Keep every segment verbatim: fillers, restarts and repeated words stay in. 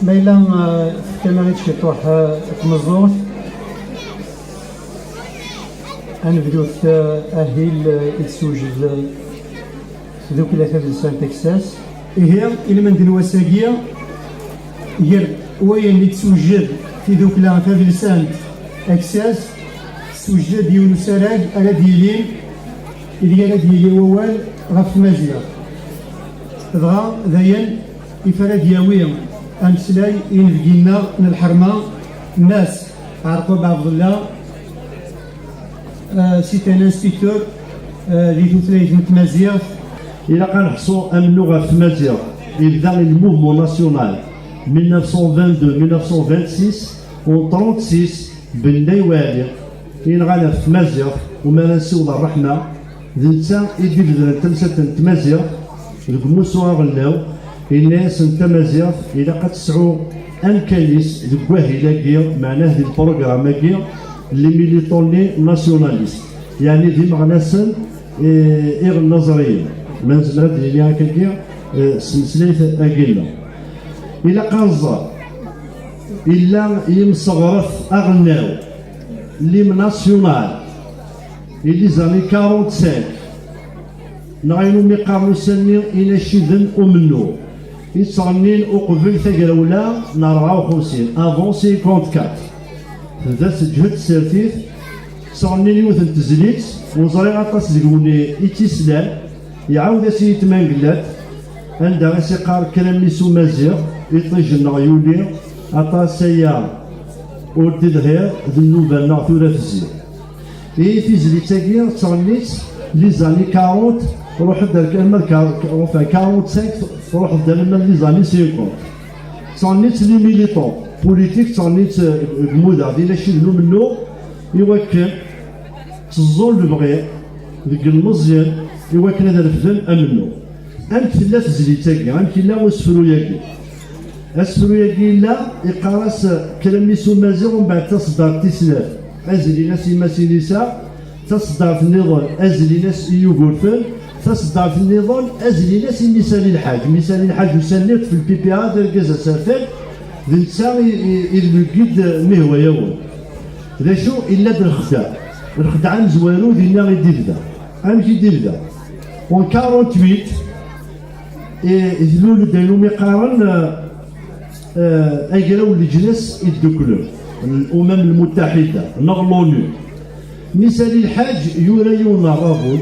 Ma yella, eh, tefkam-aɣ-id ciṭuḥ, eh, n tmeẓẓuɣt, ad nebdut, eh, ahil, eh, i d-tewjed, eh, tdukla tadelsant Aksas. Ihi, ilmend n wass-agi, gar wayen i d-tewjed tidukla tadelsant Aksas, tewjed-d yiwen usarag ara d-yilin, ideg ara d-yili wawal ɣef tmaziɣt. Dɣa, dayen, ifa ara d-yawi ameslay i inebgi-nneɣ n lḥerma, Mass Ɛerqub Ɛebdella, euh, c'est un inspecteur, euh, di tutlayt n tmaziɣt. Ilaq ad neḥṣu amennuɣ ɣef tmaziɣt, yebda le mouvement national mille neuf cent vingt-deux mille neuf cent vingt-six, en trente-six, Bennay Wali, inɣan ɣef tmaziɣt, u mi ara nsiweḍ ṛṛeḥma, d netta i d-ibedren tamsalt n tmaziɣt deg umussu aɣelnaw, yenna-yasen tamaziɣt ilaq ad tesɛu amkan-is deg wahil-agi, meɛnah di lprugram-agi, les militants-nni nationalistes, yeɛni d imeɣnasen, eh, iɣelnaẓriyen, ma nezmer ad d-nini akkagi, eh, s tmeslayt-agi-nneɣ. Ilaq ad nẓer, illa yimseɣret aɣelnaw, l'hymne national, i les années quarante-cinq, neɣ ayen umi qqaren ussan-nni inaciden umennuɣ, i ttɣennin uqbel tagrawla n rebɛa u xemsin, avant cinquante-quatre. Tebda teǧhed tsertit, ttɣennin yiwet n tezlit, ur ẓriɣ aṭas deg-wen i tt-islan, iɛawed-as i yetmangellat, anda i s-iqqar kra mmi-s umaziɣ, iṭij-nneɣ yuli, aṭas aya ur d-ilhiḍ, d nnuba-nneɣ tura tezzi. I tizlit-agi ttɣennin-tt les années quarante, ruḥ-d ar, arma d quar-, enfin, quarante-cinq, truḥ-d arma d les années cinquante. Ttɣennin-tt les militants politiques, ttɣennin-tt, eh, deg imudaɣ, d inaciden umennuɣ, i wakken tteẓẓun lebɣi deg ilmeẓyen i wakken ad refden amennuɣ. Amek tella tezlit-agi? Amek yella usefru-agi? Asefru-agi yella, iqqar-as kra mmi-s umaziɣ, umbeɛd taṣeddart tis snat, azlin-as i Masinisa, taṣeddart nniḍen, azlin-as i Yugurten, taṣeddart nniḍen, azlin-as i Misali Lḥaǧ. Misali Lḥaǧ, ussan-nni yeṭṭef le P P A, d argaz asertan, d netta i, i, i d le guide mihwayawen. D acu, illa-d lexdeɛ. Lexdeɛ amezwaru dinna i d-ibda. Amek i d-ibda? En quarante-huit, i, tlul-d ayen umi qqaren, eh, eh, agraw n leǧnas idduklen, l'Umam Lmuttaḥida, neɣ l'ONU. Misali Lḥaǧ yura yiwen n ṛṛabul,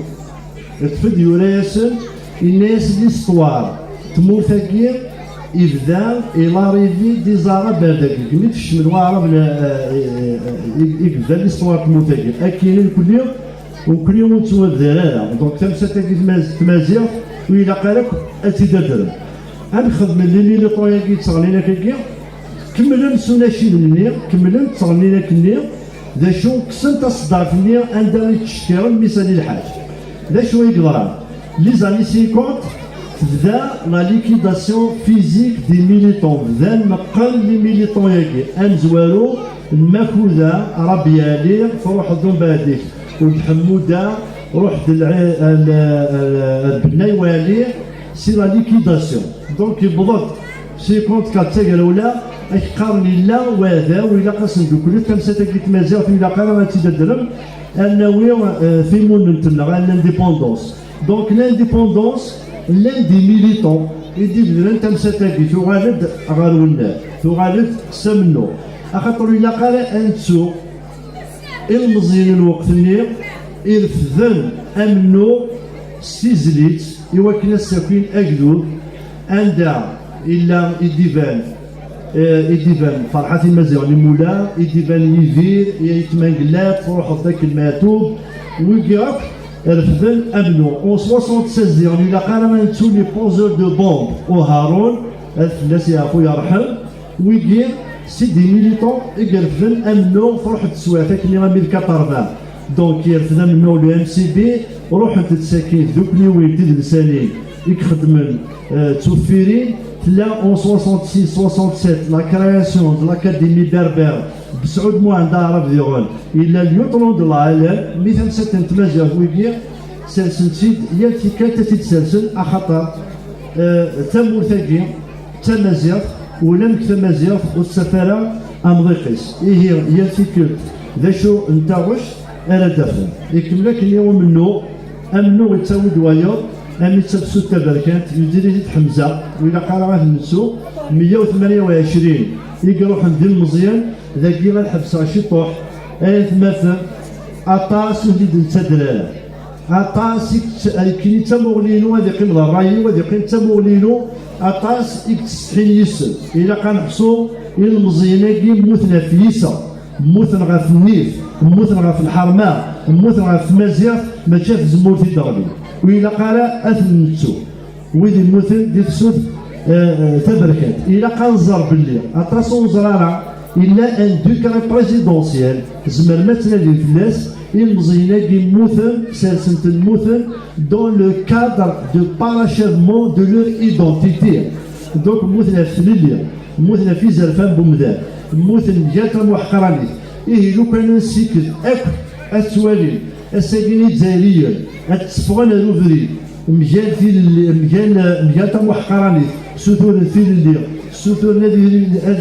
yeṭṭef-d yura-yasen, yenna-yas l'histoire n tmurt-agi, ibda, il arrivée des Arabes ar dagi, mi d-kecmen Waɛrab, eh, eh, eh, i, i yebda l'histoire n tmurt-agi. Akken i nekkni, nekkni ur nettwabdar ara. Donc, tamsalt-agi tmaz-, tmaziɣt, ur ilaq ara akk ad tt-id-adrem. Amek xedmen les militants-agi ttɣennin akkagi? Kemmlen s unacid-nni, kemmlen ttɣennin akkenni, d acu, kksen taṣeddart-nni anda i ttcekkiren Misali Lḥaǧ. D acu i yeḍran? Les années cinquante, tebda la liquidation physique des militants, bdan meqqen les militants-agi, amezwaru n Makuda, Rabi Ali, truḥeḍ umbeɛd-ik, Uld Ḥemmuda, ruḥ-d Lɛi-, l-, l-, Bennay Wali, c'est la liquidation. Donc, yewweḍ-d cinquante-quatre d tagrawla, ak-qqaren illa wadaw, ilaq ad sen-duklet, tamsalt-agi n tmaziɣt, ur ilaq ara ad tt-id-adrem, ad nawi, eh, timunent-nneɣ, à l'indépendance. Donc, l'indépendance, llan des militants i d-ibedren tamsalt-agi, tuɣal-d ɣer wennar, tuɣal-d s amennuɣ. Axaṭer ur ilaq ara ad nettu ilmeẓyen n lweqt-nni irefden amennuɣ s tizlit i wakken ad ssakin agdud anda illa i d-iban, eh, i d-iban Ferḥat Imaziɣen Imula, i d-iban Yidir, i Ayt Mangellat, truḥeḍ d akken Meɛtub, wigi akk refden amennuɣ. En soixante-seize diɣen, ilaq ara ad nettu les poseurs de bombes u Haṛun, ad fell-as yeɛfu yerḥem, wigi, c'est des militants i irefden amennuɣ, truḥ-d teswiɛt akken armi d quatre-vingts. Donc, yerfed amennuɣ le M C B, ruḥent-d sakin tdukliwin tidelsanin i ixeddmen, eh, d tuffirin. Tella en soixante-six soixante-sept la création de l'Académie berbère, Besɛud Muɛend Aɛrab diɣen, yella lieutenant de la L N, mi tamsalt n tmaziɣt wigi, sersen-tt-id yal tikkelt ad tt-id-sersen, axaṭer, eh, tamurt-agi d tamaziɣt, Ulamek tamaziɣt ur tessaf ara amḍiq-is. Ihi, yal tikkelt d acu n taɣect ara d-afen. Ikemmel akken i umennuɣ, amennuɣ yettawi-d wayeḍ, am i d tafsut taberkant, yudir-it-id Ḥemza, ur ilaq ara ad t-nettu, meyya u tmanya u ɛecrin i iruḥen d ilmeẓyen, dagi ad ḥebseɣ ciṭuḥ, ay atmaten, aṭas ur t-id-nettader ara. Aṭas i yett-, akken i d tamuɣli-inu, ad iqqim d ṛṛay-iw, ad iqqim d tamuɣli-inu, aṭas i yettsetḥin yis-sen. Ilaq ad neḥṣu ilmeẓyen-agi mmuten ɣef yiseɣ, mmuten ɣef nnif, mmuten ɣef lḥerma, mmuten ɣef tmaziɣt, mačči ɣef tzemmurt i d-ɣlin. Ur ilaq ara ad ten-nettu. Wid yemmuten di tefsut, eh, eh, taberkant. Ilaq ad nẓer belli aṭas ur neẓri ara, illa un décret présidentiel, tzemrem ad tnadim fell-as, ilmeẓyen-agi mmuten, sersen-ten mmuten dans le cadre de parachèvement de leur identité. Donc, mmuten ɣef tlelli, mmuten ɣef izerfan n umdan, mmuten mgal tamuḥqranit. Ihi, lukan ad nsikked akk ad twalim ass-agi Izzayriyen ad tteffɣen ar ubrid, mgal tilelli, mgal, mgal tamuḥqranit, suturen tilelli, suturen ad idiren, ad,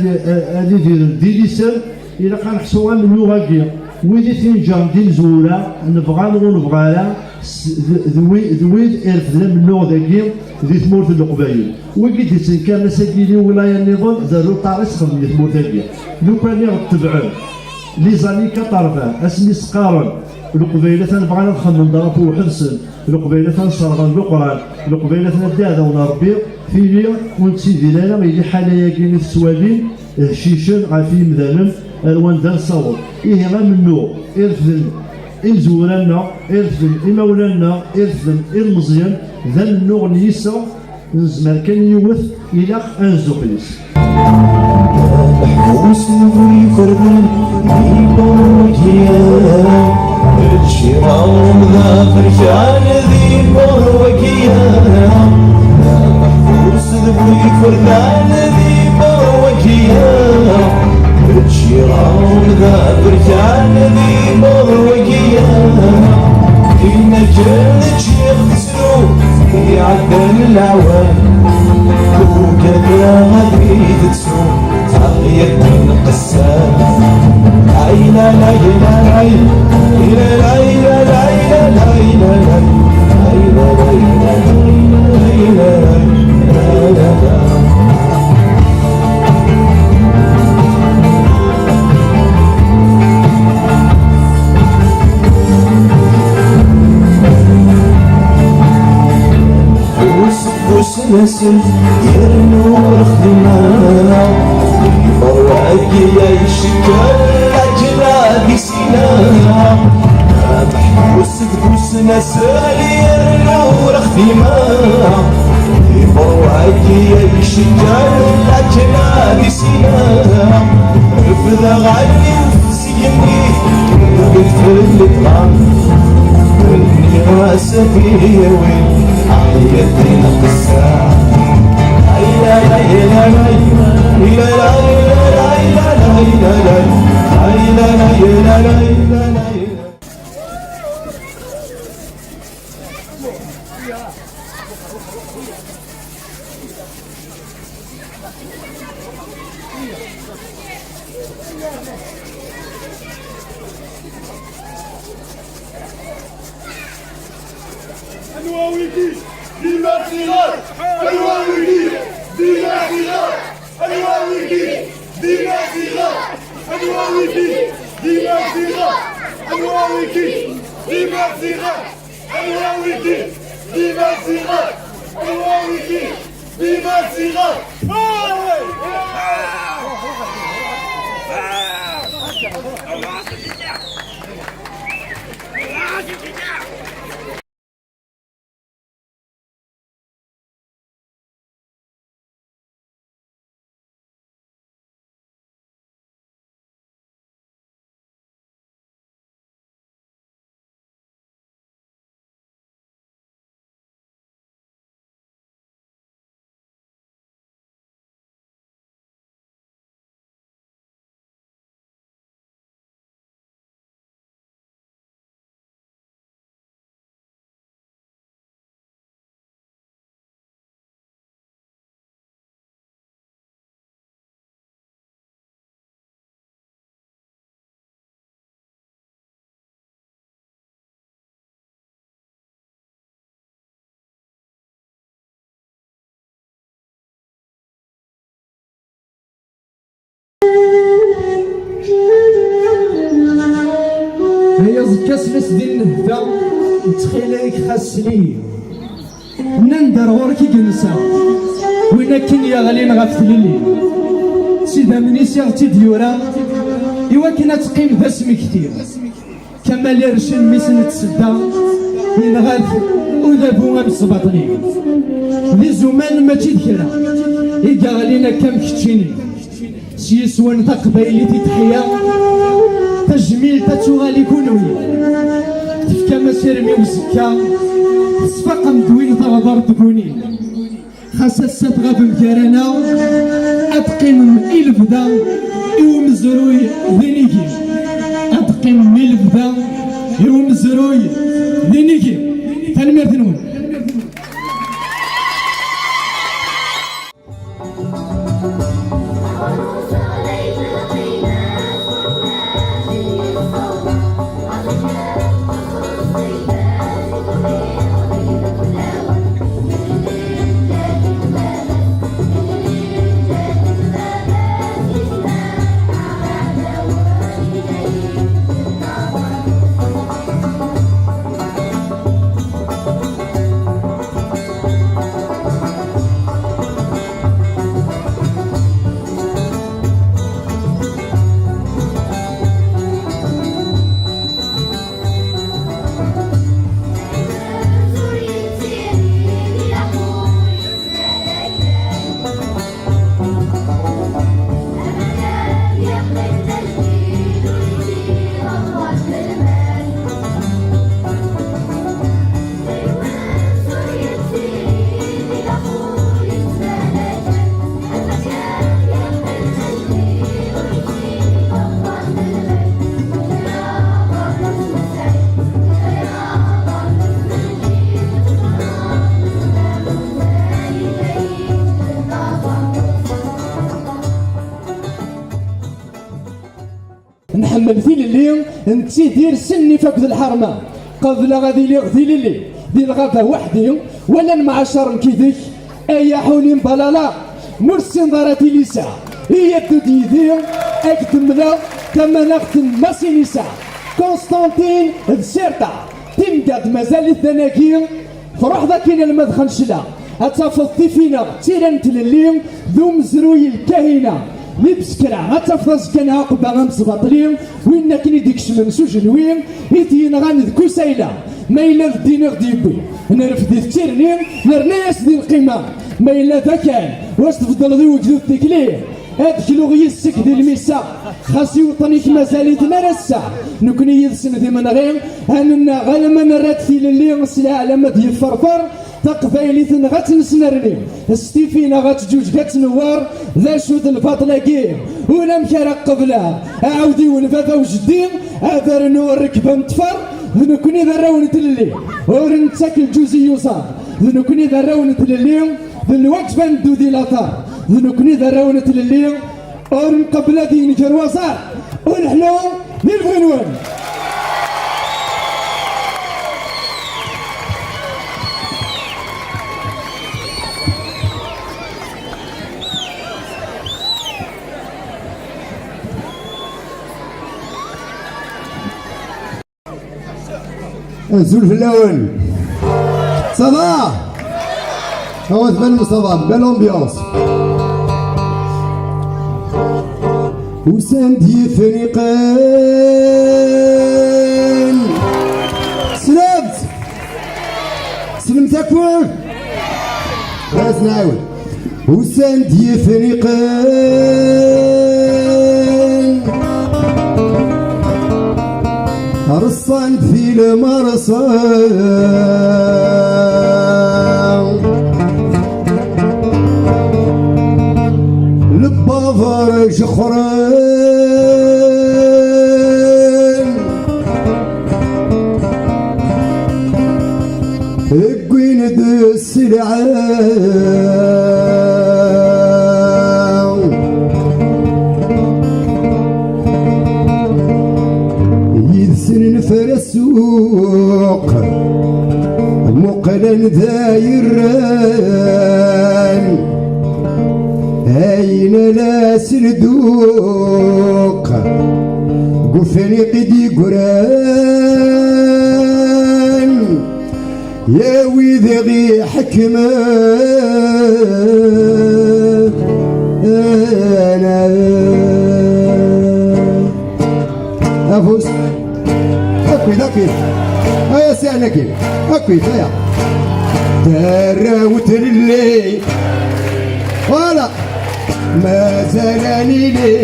ad idiren di liser, ilaq ad neḥṣu amennuɣ-agi. Wid i t-inǧren d imezwura, nebɣa neɣ ur nebɣi ara, s-, d, d wi-, d wid irefden amennuɣ dagi di tmurt n Leqbayel. Wigi d-ittenkaren ass-agi di wilaya nniḍen, d rruṭar i sxedmen di tmurt-agi. Lukan i ɣ-tebɛen les années quatre-vingts, asmi s-qqaren Leqbayel atan bɣan ad xedmen drapeau weḥd-sen, Leqbayel atan sserɣen Leqran, Leqbayel atan ad d-iɛdawen Rebbi, tili ur nettidir ara i liḥala-agi i tettwalim, hcicen ɣef yimdanen ar wanda nessaweḍ. Ihi amennuɣ i refden imezwura-nneɣ, i refden imawlan-nneɣ, i refden ilmeẓyen, d amennuɣ n yiseɣ, nezmer kan yiwet, ilaq ad nzuxx yes. Ameḥbus bu yiferdan di Burwakiya, lciraḍ d aberkan di Burwakiya. Ameḥbus bu yiferdan di Burwakiya, lciraḍ d aberkan di Burwakiya. Dinna kan ččiɣ tettru, iɛeddan lawan, ugadeɣ ad iyi-tettu, aɣ-yadden qessam. Ay la la la la, ay la la la la, ay la la la la, ay la la la la, ay la la la la. Useggas n asel yernu rexdima, iberwa-agi ay icekkel akken ad isina. Ameḥbus deg usnasel yernu rexdima, iberwa-agi ay icekkel akken ad isina. Refdeɣ allen-iw s yigenni, wwet fell-i ṭṭlam. Nniɣ-as ad iyi-yawi, ɛeyyeḍ di lqessa. Ay la la la la, ay la la la la, ay la la la la, ay la la la la, ay la la la la. Anwa wigi? Dima Sirar! Anwa wigi? Dima Sirar! Anwa wigi? Dima Sirar! Anwa wigi? Dima Sirar! Anwa wigi? Dima Sirar! Anwa wigi? Dima Sirar! Anwa wigi? Dima Sirar! Iẓekka-s la s-din nnehta, ttxil-k xas sel-iyi. Nnan-d ar ɣur-k i yensa win akken yeɣlin ɣef tlelli. S idammen-is i ɣ-tt-id-yura i wakken ad teqqim d asmekti. Kamal Ircen, mmi-s n tsedda, yenɣa-t udabu amesbaṭli. D izuman mačči d kra i yeɣlin akka am keččini. S yiswen taqbaylit i teḥya, tajmilt ad tuɣal i kunwi. Tefkam asirem i uzekka, tesfaqem-d win teɣder tguni. Xas ass-a tɣabem gar-aneɣ, ad teqqimem i lebda i umezruy d inigi. Ad teqqimem i lebda i umezruy d inigi. Tanemmirt-nwen. Nḥemmel tilelli, nettidir s nnif akked lḥerma. Qebleɣ ad iliɣ d ilelli di lɣaba weḥdi, wala lemɛacer nekk yid-k. Ay aḥuni n Balala, ma ur tessineḍ ara tilisa, iyya ddu-d yid-i, ad k-d-mleɣ tamanaɣt n Masinisa. Constantine d Sirta, Tim Gad mazal-it d anagi. Truḥeḍ akkin alma d Xencla, ad tafeḍ tifinaɣ d tira n tlelli, d umezruy lkahina. Di Bsekra ad tafeḍ azekka n Ɛaqba amesbaṭli, win akken i d-ikecmen s ujenwi, i t-yenɣan d Kusayla. Ma yella d ddin i ɣ-d-yewwi, nrefd-it d tirni, nerna-yas di lqima. Ma yella d akan, wac tbeddleḍ i wegdud tikli? Ad kluɣ yis-k di lmisa, xas iweṭṭen-ik mazal-iten ar ass-a. Nekni yid-sen d imenɣi, ad nennaɣ alamma nerra-d tilelli s leɛlam ad yefferfer. Taqbaylit-nneɣ ad tt-nesnerni, s tifi-nneɣ ad teǧǧuǧeg ad tnewwer. D acu d lbaṭel-agi? Ulamek ara qebleɣ aɛudiw n baba u jeddi, ad rnuɣ rrekba n ṭṭfer. D nekni d arraw n tlelli, ur nettak lǧuz i yuẓam. D nekni d arraw n tlelli, d lwaǧeb ad neddu di later. D nekni d arraw n tlelli, ur nqebbel ad yenger waẓar. Ur ḥlu di lebɣi-nwen. Azul fell-awen. Ça va? Awa tbanem ça va, belle ambiance. Usan-d yifriqen. Slemt! Slemt akk! Ad nɛawed. Usan-d yifriqen, reṣṣan-d di lmerṣa, lebbaber jexren. Wwin-d sselɛa, yid-sen nefra ssuq, muqlen d ayerran. Ayen la s-nduq, deg ufriq i d-yeggran, yawi d iɣi ḥekmen. Afus. Akkit, akkit. Aya sɛan akkit. Akkit, aya. Tarraw tlelli. Voilà. Mazal ad nili.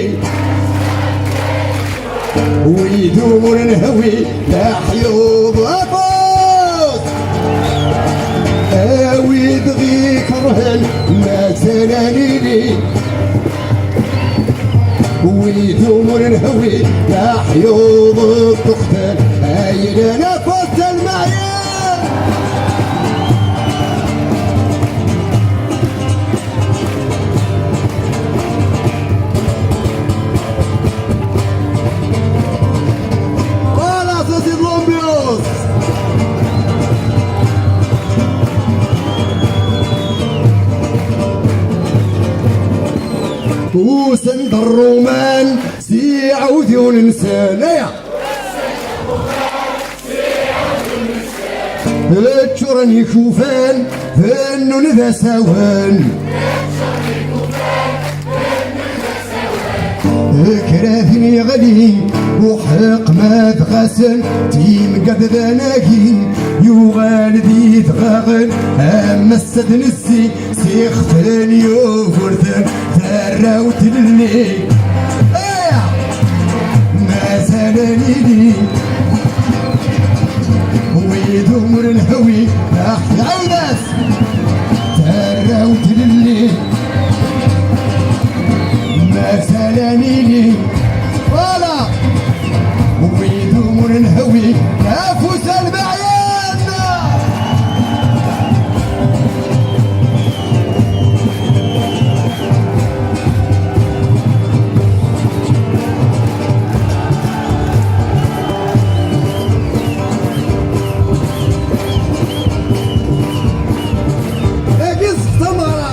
Wid ur nehwi leḥyuḍ. Afus. Awid ɣ-ikerhen. Mazal ad nili. Wid ur nehwi leḥyuḍ ṭṭuqten, aylan afus talmaɛin. Voilà, ça c'est de l'ambiance. Usan-d Ṛṛuman s iɛudiwen-nsen, aya! Ččuren ikufan, bennun d asawen. Kra tin yeɣli, uḥeq ma d ɣasen, timgad d anagi, yuɣal d idɣaɣen, am ass ad nezzi, s ixef n Yugurten, tarraw tlelli. Eh! Mazal ad nili, wid ur nehwi, aḥ, ɛawed-as, tarraw tlelli. Mazal ad nili, voilà. Wid ur nehwi, afus albaɛyan. Dagi sextamara.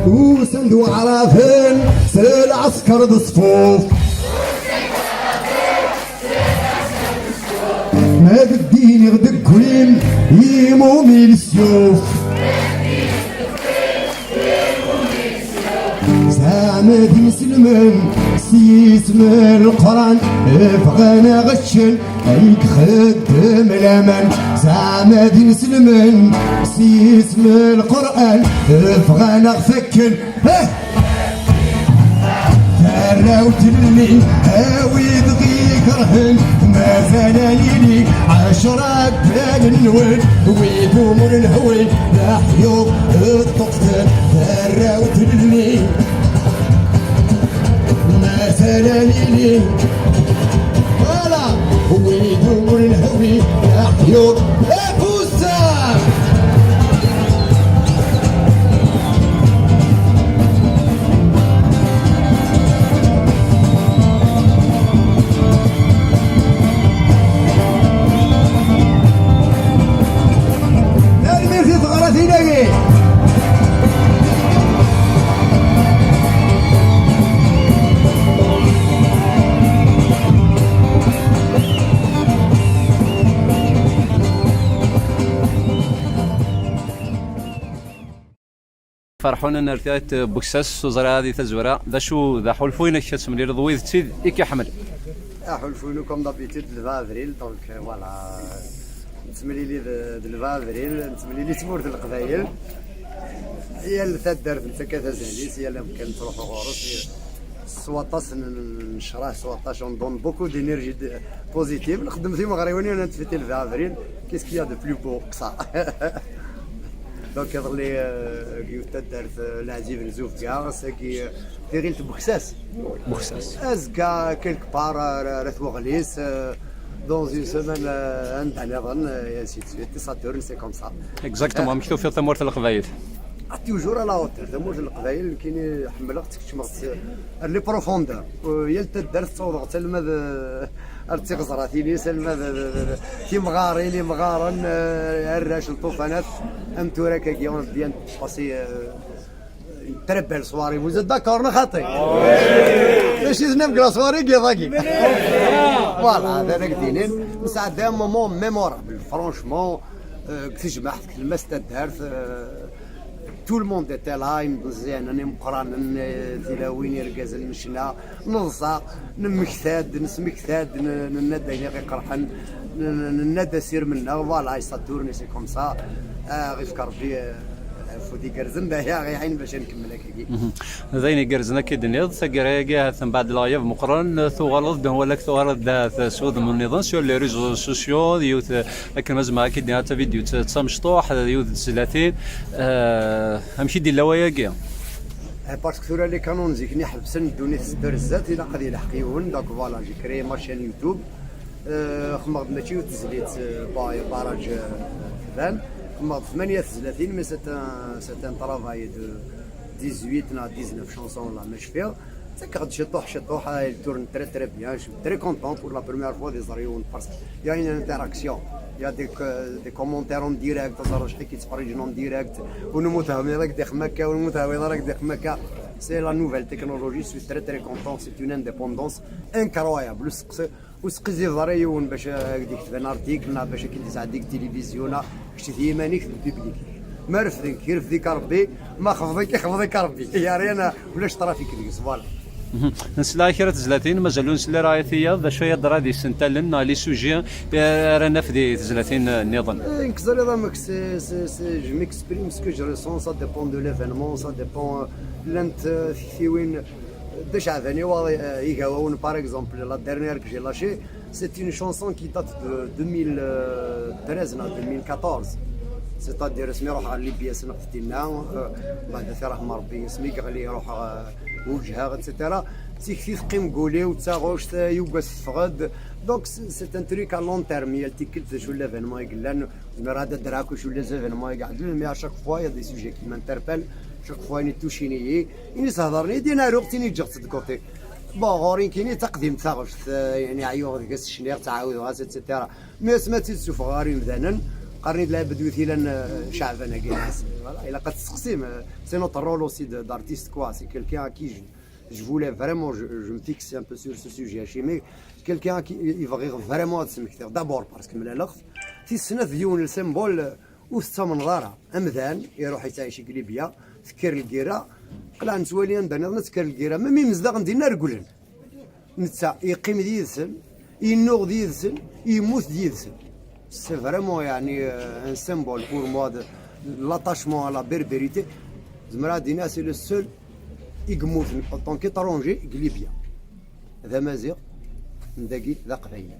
Usan-d waɛraben s lɛesker d ṣfuf. Ma d ddin i ɣ-d-wwin, imum i lesyuf. Zeɛma d inselmen s yisem n Leqran, bɣan a ɣ-ččen, ay ixeddem laman. Zeɛma d inselmen s yisem n Leqran, bɣan a ɣ-fakken. Eh! Tarraw tlelli, awid ɣ-ikerhen, mazal ad nili, ɛecra ddal-nwen, wid ur nehwi, d aḥyuḍ ṭṭuqten. Tarraw tlelli, mazal ad nili, voilà, wid ur nehwi, d aḥyuḍ. Busa! Tanemmirt i teɣratin-agi. Ferḥun n Rtiɣit Buksas, s uẓra di tazwara. D acu d aḥulfu-inek ad temlileḍ wid d tid i k-iḥemmel? Aḥulfu-inu, comme d'habitude, le vingt avril, donc, euh, voilà. Nettemlili d, d le vingt avril, nettemlili d tmurt n Leqbayel. Yal taddart nettakk-as azal-is, yal amkan nettruḥu ɣur-s. S waṭas n, n ccrah, s waṭas, on donne beaucoup d'énergie de, positive. Nxeddem timeɣriwin, on a fêté le vingt avril. Qu'est-ce qu'il y a de plus beau que ça? Donc, iḍelli, euh, deg yiwet taddart, euh, Leɛzib n Zubga, ass-agi, euh, tiɣilt n Buksas. Buksas. Azekka, quelque part, euh, ar At Weɣlis, euh, dans une semaine, euh, anda nniḍen, euh, et ainsi de suite. Saturne, c'est comme ça. Exactement, amek tufiḍ tamurt n Leqbayel? Ah, toujours à la hauteur. Tamurt n Leqbayel, nekkini ḥemmleɣ-tt, kecmeɣ-tt, euh, les profondeurs. Euh, yal taddart ttawḍeɣ-tt alma d, euh, Ar d tiɣezratin-is, alma d, d, d, d, timɣarin, imɣaren, euh, arrac n ṭufanat, am tura akka, on vient de passer, euh, une très belle soirée. Vous êtes d'accord, neɣ xaṭi? Mačči tennam deg la soirée n yiḍ-agi. Voilà, d ara k-d-inin. Nesɛedda un moment mémorable, franchement, euh, deg tejmaɛt, deg tlemmast n taddart, euh, tout le monde était là, imeẓyanen, imeqqranen, euh, tilawin, irgazen, ccna, neḍsa, nemmekta-d, nesmekta-d, n-, nenna-d ayen i ɣ-iqerḥen, n-, n-, nenna-d asirem-nneɣ, voilà, et ça tourne, c'est comme ça. Ah, ɣef Rebbi, euh, afud igerrzen, d aya ɣ-iɛin bac ad nkemmel akkagi. D ayen igerrzen akka i d-tenniḍ, taggara-agi ahat mbeɛd leɣyab meqqren, tuɣaleḍ-d, wala tuɣaleḍ-d ahat s wudem nniḍen, sur les réseaux sociaux, d yiwet, akken ma zemreɣ akka i d-iniɣ, d tavidyut d tamecṭuḥt, d yiwet n tezlatin. Euh, amek i d-illa wayagi? Eh, parce que tura les canons zik-nni ḥebsen, ddunit tedder zdat, ilaq ad ilḥeq yiwen. Donc voilà, j'ai créé ma chaîne YouTube. Euh, xedmeɣ-d mačči yiwet tezlit, euh, ba-, barrage, euh, tban. Xedmeɣ-d tmanya tezlatin, mais c'est un, c'est un travail de dix-huit neɣ dix-neuf chansons, la ma cfiɣ. Ttakkeɣ-d ciṭuḥ, ciṭuḥ, ah, il tourne très, très bien. Je suis très content pour la première fois des Arion parce qu'il y a une interaction. Il y a des, euh, des commentaires en direct, taẓra acḥal k-yettferriǧen en direct. Ur nemmut hmiḍ ak d-ixem akka, ur nemmut hmiḍ ara ak d-ixem akka. C'est la nouvelle technologie, je suis très, très content. C'est une indépendance incroyable. Ur steqsi, ur sqizzibeḍ ara yiwen bac ad k-d-ikteb un article, neɣ bac ad k-id-isɛeddi deg tilivizyu, neɣ kečč d yiman-ik d public. Ma refden-k, irfed-ik Rebbi, ma xefḍen-k, ixfeḍ-ik Rebbi. Il y a rien à, ulac trafic deg-s, voilà. Mhm. Nesla i kra tezlatin, mazal ur nesli ara i tiyaḍ, d acu ay d-ra di sentalen neɣ les sujets, eh, ara naf di tezlatin, eh, nniḍen? Eh, nekk ẓriɣ amek c'est, c'est, c'est, je m'exprime ce que je ressens, ça dépend de l'événement, ça dépend, euh, llant, euh, tektiwin, euh, d aceɛban-iw, euh, igawawen, par exemple, la dernière que j'ai lâchée, c'est une chanson qui date de deux mille treize neɣ deux mille quatorze. C'est-à-dire, asmi ruḥeɣ ɣer Libya, sneɣ-t dinna, euh, بعد ثرحم ربي، asmi yeɣli, ruḥeɣ, euh, wejheɣ, et cetera. Tikti teqqim deg wul-iw, d taɣect, euh, yugas teffeɣ-d. Donc, c'est, c'est un truc à long terme, yal tikkelt d acu l'événement i yellan, zemreɣ ad d-rreɣ akk acu les événements i iɛeddan, mais à chaque fois, il y a des sujets qui m'interpellent, chaque fois, ini touchin-iyi, ini sehḍren-iyi, ini aruɣ-tt, ini ǧǧeɣ-tt de côté. Bon, ɣur-i nekkini d taqdimt taɣect, euh, yani ɛyuɣ deg-s, cniɣ, ttɛawdeɣ-as, et cetera. Mais asmi ad tt-id-sufɣeɣ ɣer yimdanen, qqaren-iyi-d lɛibad wi t-ilan, euh, Ceɛban-agi, voilà, ilaq ad testeqsim, euh, c'est notre rôle aussi de, d'artiste, quoi, c'est quelqu'un à qui je, je voulais vraiment, je, je me fixe un peu sur ce sujet, acimi, quelqu'un à qui i bɣiɣ vraiment ad smektiɣ, d'abord parce que mlaleɣ-t, tis snat d yiwen le symbole, ur tettamneḍ ara. Amdan iruḥ yettɛic deg Libya, tekker lgirra, qleɛ nettwali anda nniḍen ad tekker lgirra, même imezdaɣen dinna regglen. Netta yeqqim d yid-sen, yennuɣ d yid-sen, yemmut d yid-sen. C'est vraiment, yani, euh, un symbole pour moi de l'attachement à la berbérité. Zemreɣ ad iniɣ c'est le seul i yemmuten en tant qu'étranger deg Libya. D amaziɣ, n dagi d aqbayli.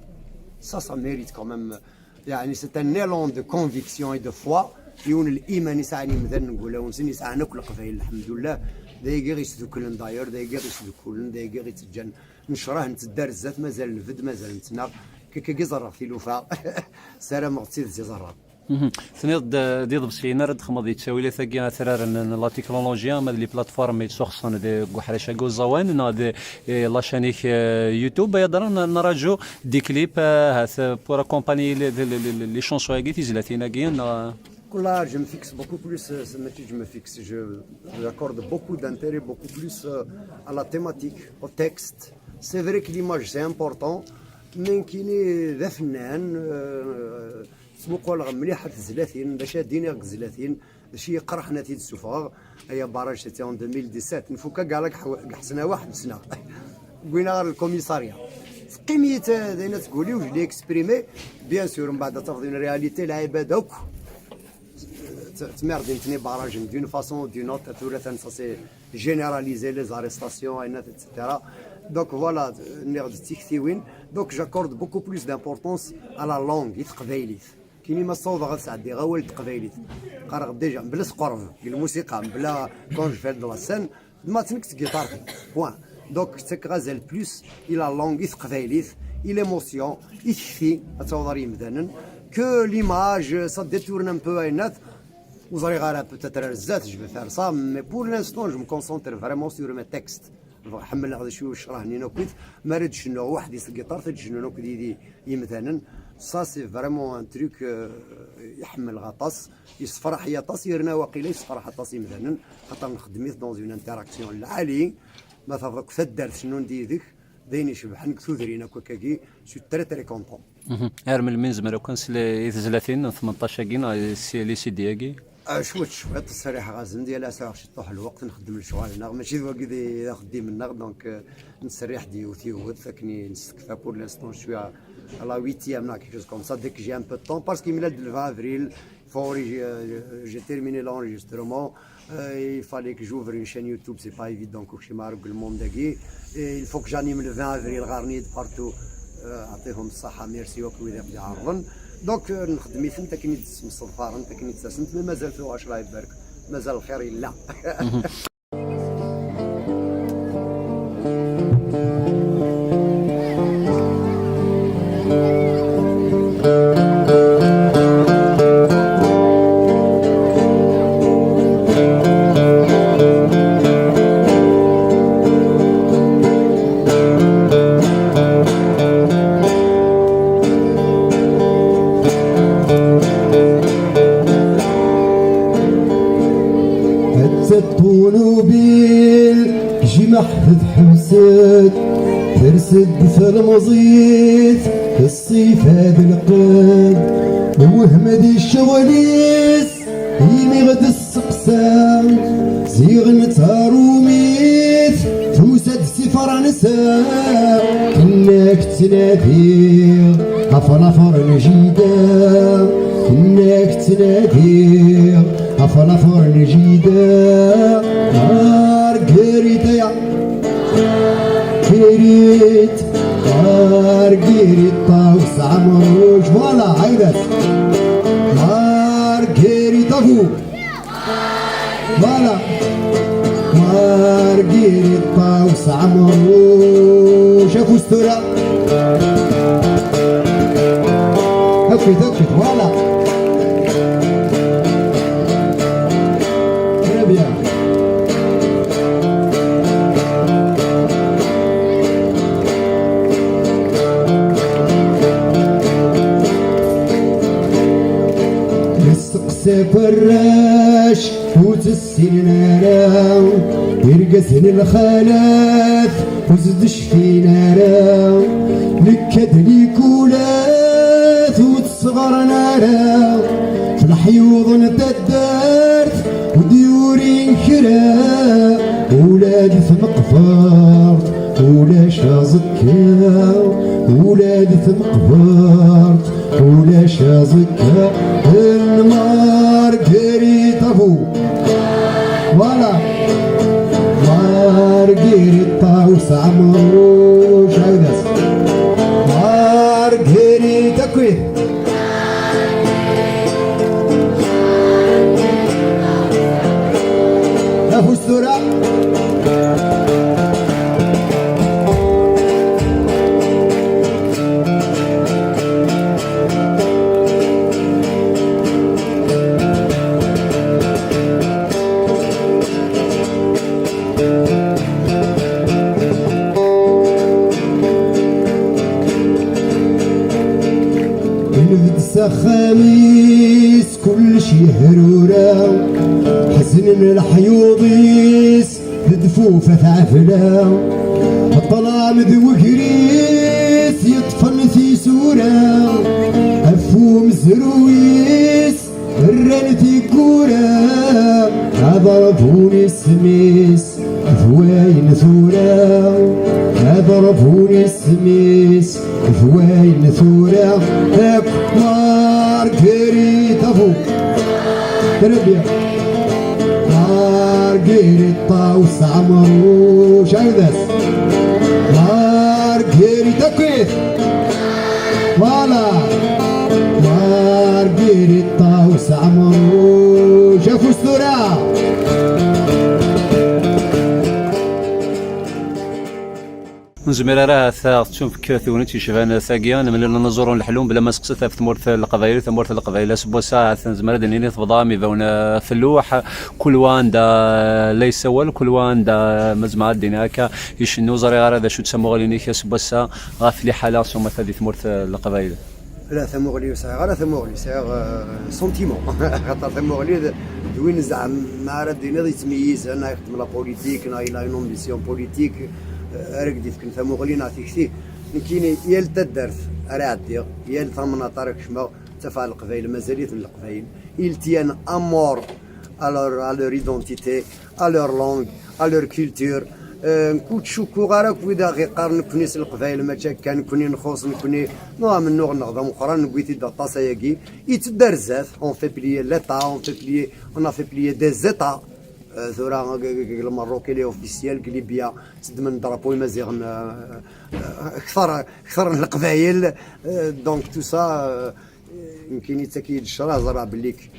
Ça, ça mérite quand même. Yani, c'est un élan de conviction et de foi. Yiwen n liman i sɛan yimdanen deg wulawen-nsen, i sɛan akk leqbayel, lḥemdullah. D ayagi i ɣ-isduklen d'ailleurs, d ayagi i ɣ-isdukkulen, d ayagi i ɣ-ittǧǧan necreh, netteddu ar zdat, mazal nbedd, mazal nettnaɣ. Kikagi ẓerreɣ tilufa. Ssarameɣ d tidet i ẓerreɣ. Mhm. Tenniḍ-d, eh, d iḍebsiyen ara d-texmeḍ di ttawilat-agi atraren n la technologie, ama d les plateformes yettwaxṣen deg uḥric-agi uẓawan, neɣ d, eh, la chaîne-ik, eh, YouTube, ay adra n-, nraǧu des clips, eh, ahat, eh, pour accompagner les, les, les, les, les chansons-agi, tizlatin-agi, neɣ? Là, je me fixe beaucoup plus, euh, c'est-à-dire, je me fixe, je, j'accorde beaucoup d'intérêt, beaucoup plus, euh, à la thématique, au texte. C'est vrai que l'image, c'est important, mais nekkini d afennan, euh, ttmuquleɣ mliḥ ɣer tezlatin, d acu ad d-iniɣ deg tezlatin, d acu yeqreḥen ad t-id-ssufɣeɣ. Aya barrage, c'était en deux mille dix-sept. Nfuk agalak ḥw-, deg Ḥesnawa ḥebsen-aɣ. Wwin-aɣ ɣer lkumisarya. Teqqim-iyi d ayen ad tguli, je l'ai exprimé. Bien sûr, mbeɛd ad tafeḍ une réalité, lɛibad akk t-, tmerdi n tni barrages d'une façon ou d'une autre, tura atan ça s'est généralisé, les arrestations, et cetera. Donc voilà, nniɣ-d d tiktiwin. Donc j'accorde beaucoup plus d'importance à la langue, i teqbaylit. Kini ma ssawḍeɣ ad sɛeddiɣ awal n teqbaylit. Qqareɣ déjà, mebla squrb, deg lmusiqa, mebla quand je fais de la scène, ma tt-nekk seg guitare. Point. Donc, ttakkeɣ azal plus i la langue, i teqbaylit, i l'émotion, i tekti, ad taweḍ ar yimdanen, que l'image, ça détourne un peu, ayennat. Ur ẓriɣ ara, peut-être ar zdat, je vais faire ça, mais pour l'instant, je me concentre vraiment sur mes textes. Ḥemmleɣ d acu yecrah-nni akkit. Mi ara d-cennuɣ weḥd-i s giṭart, ad d-cennun akked yid-i yimdanen. Ça, c'est vraiment un truc, euh, i ḥemmleɣ aṭas. Yessefraḥ-iyi aṭas, yerna waqila yessefraḥ aṭas imdanen, xaṭer nxeddem-it dans une interaction lɛali. Ma tafeḍ akk taddart cennun-d yid-k, d ayen icebḥen deg tudrin akk akkagi. Je suis très, très content. Mhm. Ar melmi nezmer akk ad nsel i tezlatin n tmenṭac-agi neɣ si les C D-agi? Ah, cwiṭ, cwiṭ, ttserriḥeɣ-asen-d, yal ass ɛaɣ ciṭṭuḥ lweqt, nxeddem lecɣal-nneɣ, mačči d wagi d, d axeddim-nneɣ, donc, euh, nettserriḥ-d yiwet, yiwet, akken i nessekfa. Pour l'instant, je suis à, à la huitième, là, quelque chose comme ça, dès que j'ai un peu de temps, parce qu'il me laisse le vingt avril, faut, euh, j'ai terminé l'enregistrement, euh, il fallait que j'ouvre une chaîne YouTube, c'est pas évident, كلشي معروف le monde-agi. Et il faut que j'anime le vingt avril, غارني partout. Euh, يعطيهم الصحة، merci وكل ذاك اللي عرضن. Donc, euh, نخدم يثنت، كني تسمص الفارن، كني تساسنت، mais مازال في واش، الله يبارك، مازال الخير يلا. حتى الطوموبيل جمح تحبست، ترسد في المزيت، الصيف هذا القد وهم دي الشغليس. يمي غد السقسا، زيغ نتاروميت، توسد سي فرنسا. كناك تنادي، افرافر نجيدا. كناك تنادي، افرافر نجيدا. مارغريتا يا كيريت، مارغريتا وسعمروش. Voilà، عاودت. مارغريتا فو. Voilà. مارغريتا وسعمروش. شافوا ستورة. هكذا، هكذا. Voilà. Très bien. Nesteqsa akk arrac ur tessinen ara, irgazen lxalat ur s-d-cfin ara. Nekka-d likulat ur tt-sɣren ara, f leḥyuḍ n taddart ur d-yurin kra. Ula d tmeqbert ulac aẓekka, ula d tmeqbert ulac aẓekka. N Margarita bu. Voilà. Margarita وسعمروش عاودت. Margarita كويت. Afus tura. Nbedd s axxam-is kullec yehrura, ḥeznen leḥyuḍ-is d ddfufa tɛefla. Ṭṭlam d wegris yeṭṭfen tisura, ɣef umezruy-is rran tikkura. Aḍerbun isem-is d wayen tura, aḍerbun isem-is d wayen tura. Akk Margarita bu. Très bien. Margarita وسعمروش عاودت. Margarita كويت. Voilà. Margarita وسعمروش. Afus tura. Nezmer ara ahat ad ɣ-tettunefk tegnit yecban tagi, nemlal anaẓur n leḥlum, bla ma seqsit ɣef tmurt n Leqbayel, tamurt n Leqbayel ass n wass-a ahat nezmer ad d-nini tebḍa am ibawen ɣef lluḥ, kul wa anda la yessawal, kul wa anda ma zemreɣ ad d-iniɣ akka icennu, ẓriɣ ara d acu d tamuɣli-inek ass n wass-a ɣef liḥala s umata di tmurt n Leqbayel. La, tamuɣli ur sɛiɣ ara, tamuɣli sɛiɣ, euh, sentiment. Axaṭer tamuɣli d, d win zeɛma ara d-tiniḍ yettmeyyizen, neɣ ixeddem la politique, neɣ il a une ambition politique, euh, ara k-d-ifken tamuɣli neɣ tikti. Nekkini, yal taddart ara ɛeddiɣ, yal tamnaḍt ara kecmeɣ, ttafeɣ Leqbayel, mazal-iten Leqbayel. Ils tiennent à mort à leur, à leur identité, à leur langue, à leur culture. Euh, nekk ur ttcukkuɣ ara akk wid aɣ-iqqaren nekkni s Leqbayel mačči akka, nekkni nxuṣ, nekkni. Non, amennuɣ-nneɣ d ameqqran, newwi-t-id aṭas ayagi. Yetteddu ar zdat, on fait plier l'État, on fait plier, on a fait plier des États. Euh, tura, deg, deg, deg Lmerruk, il est officiel, deg Libya, tteddmen drapeau imaziɣen, euh, euh, kter, kter n Leqbayel. Euh, donc tout ça, euh, Nekkini yettak-iyi-d ccṛeɛ, ẓriɣ belli k-,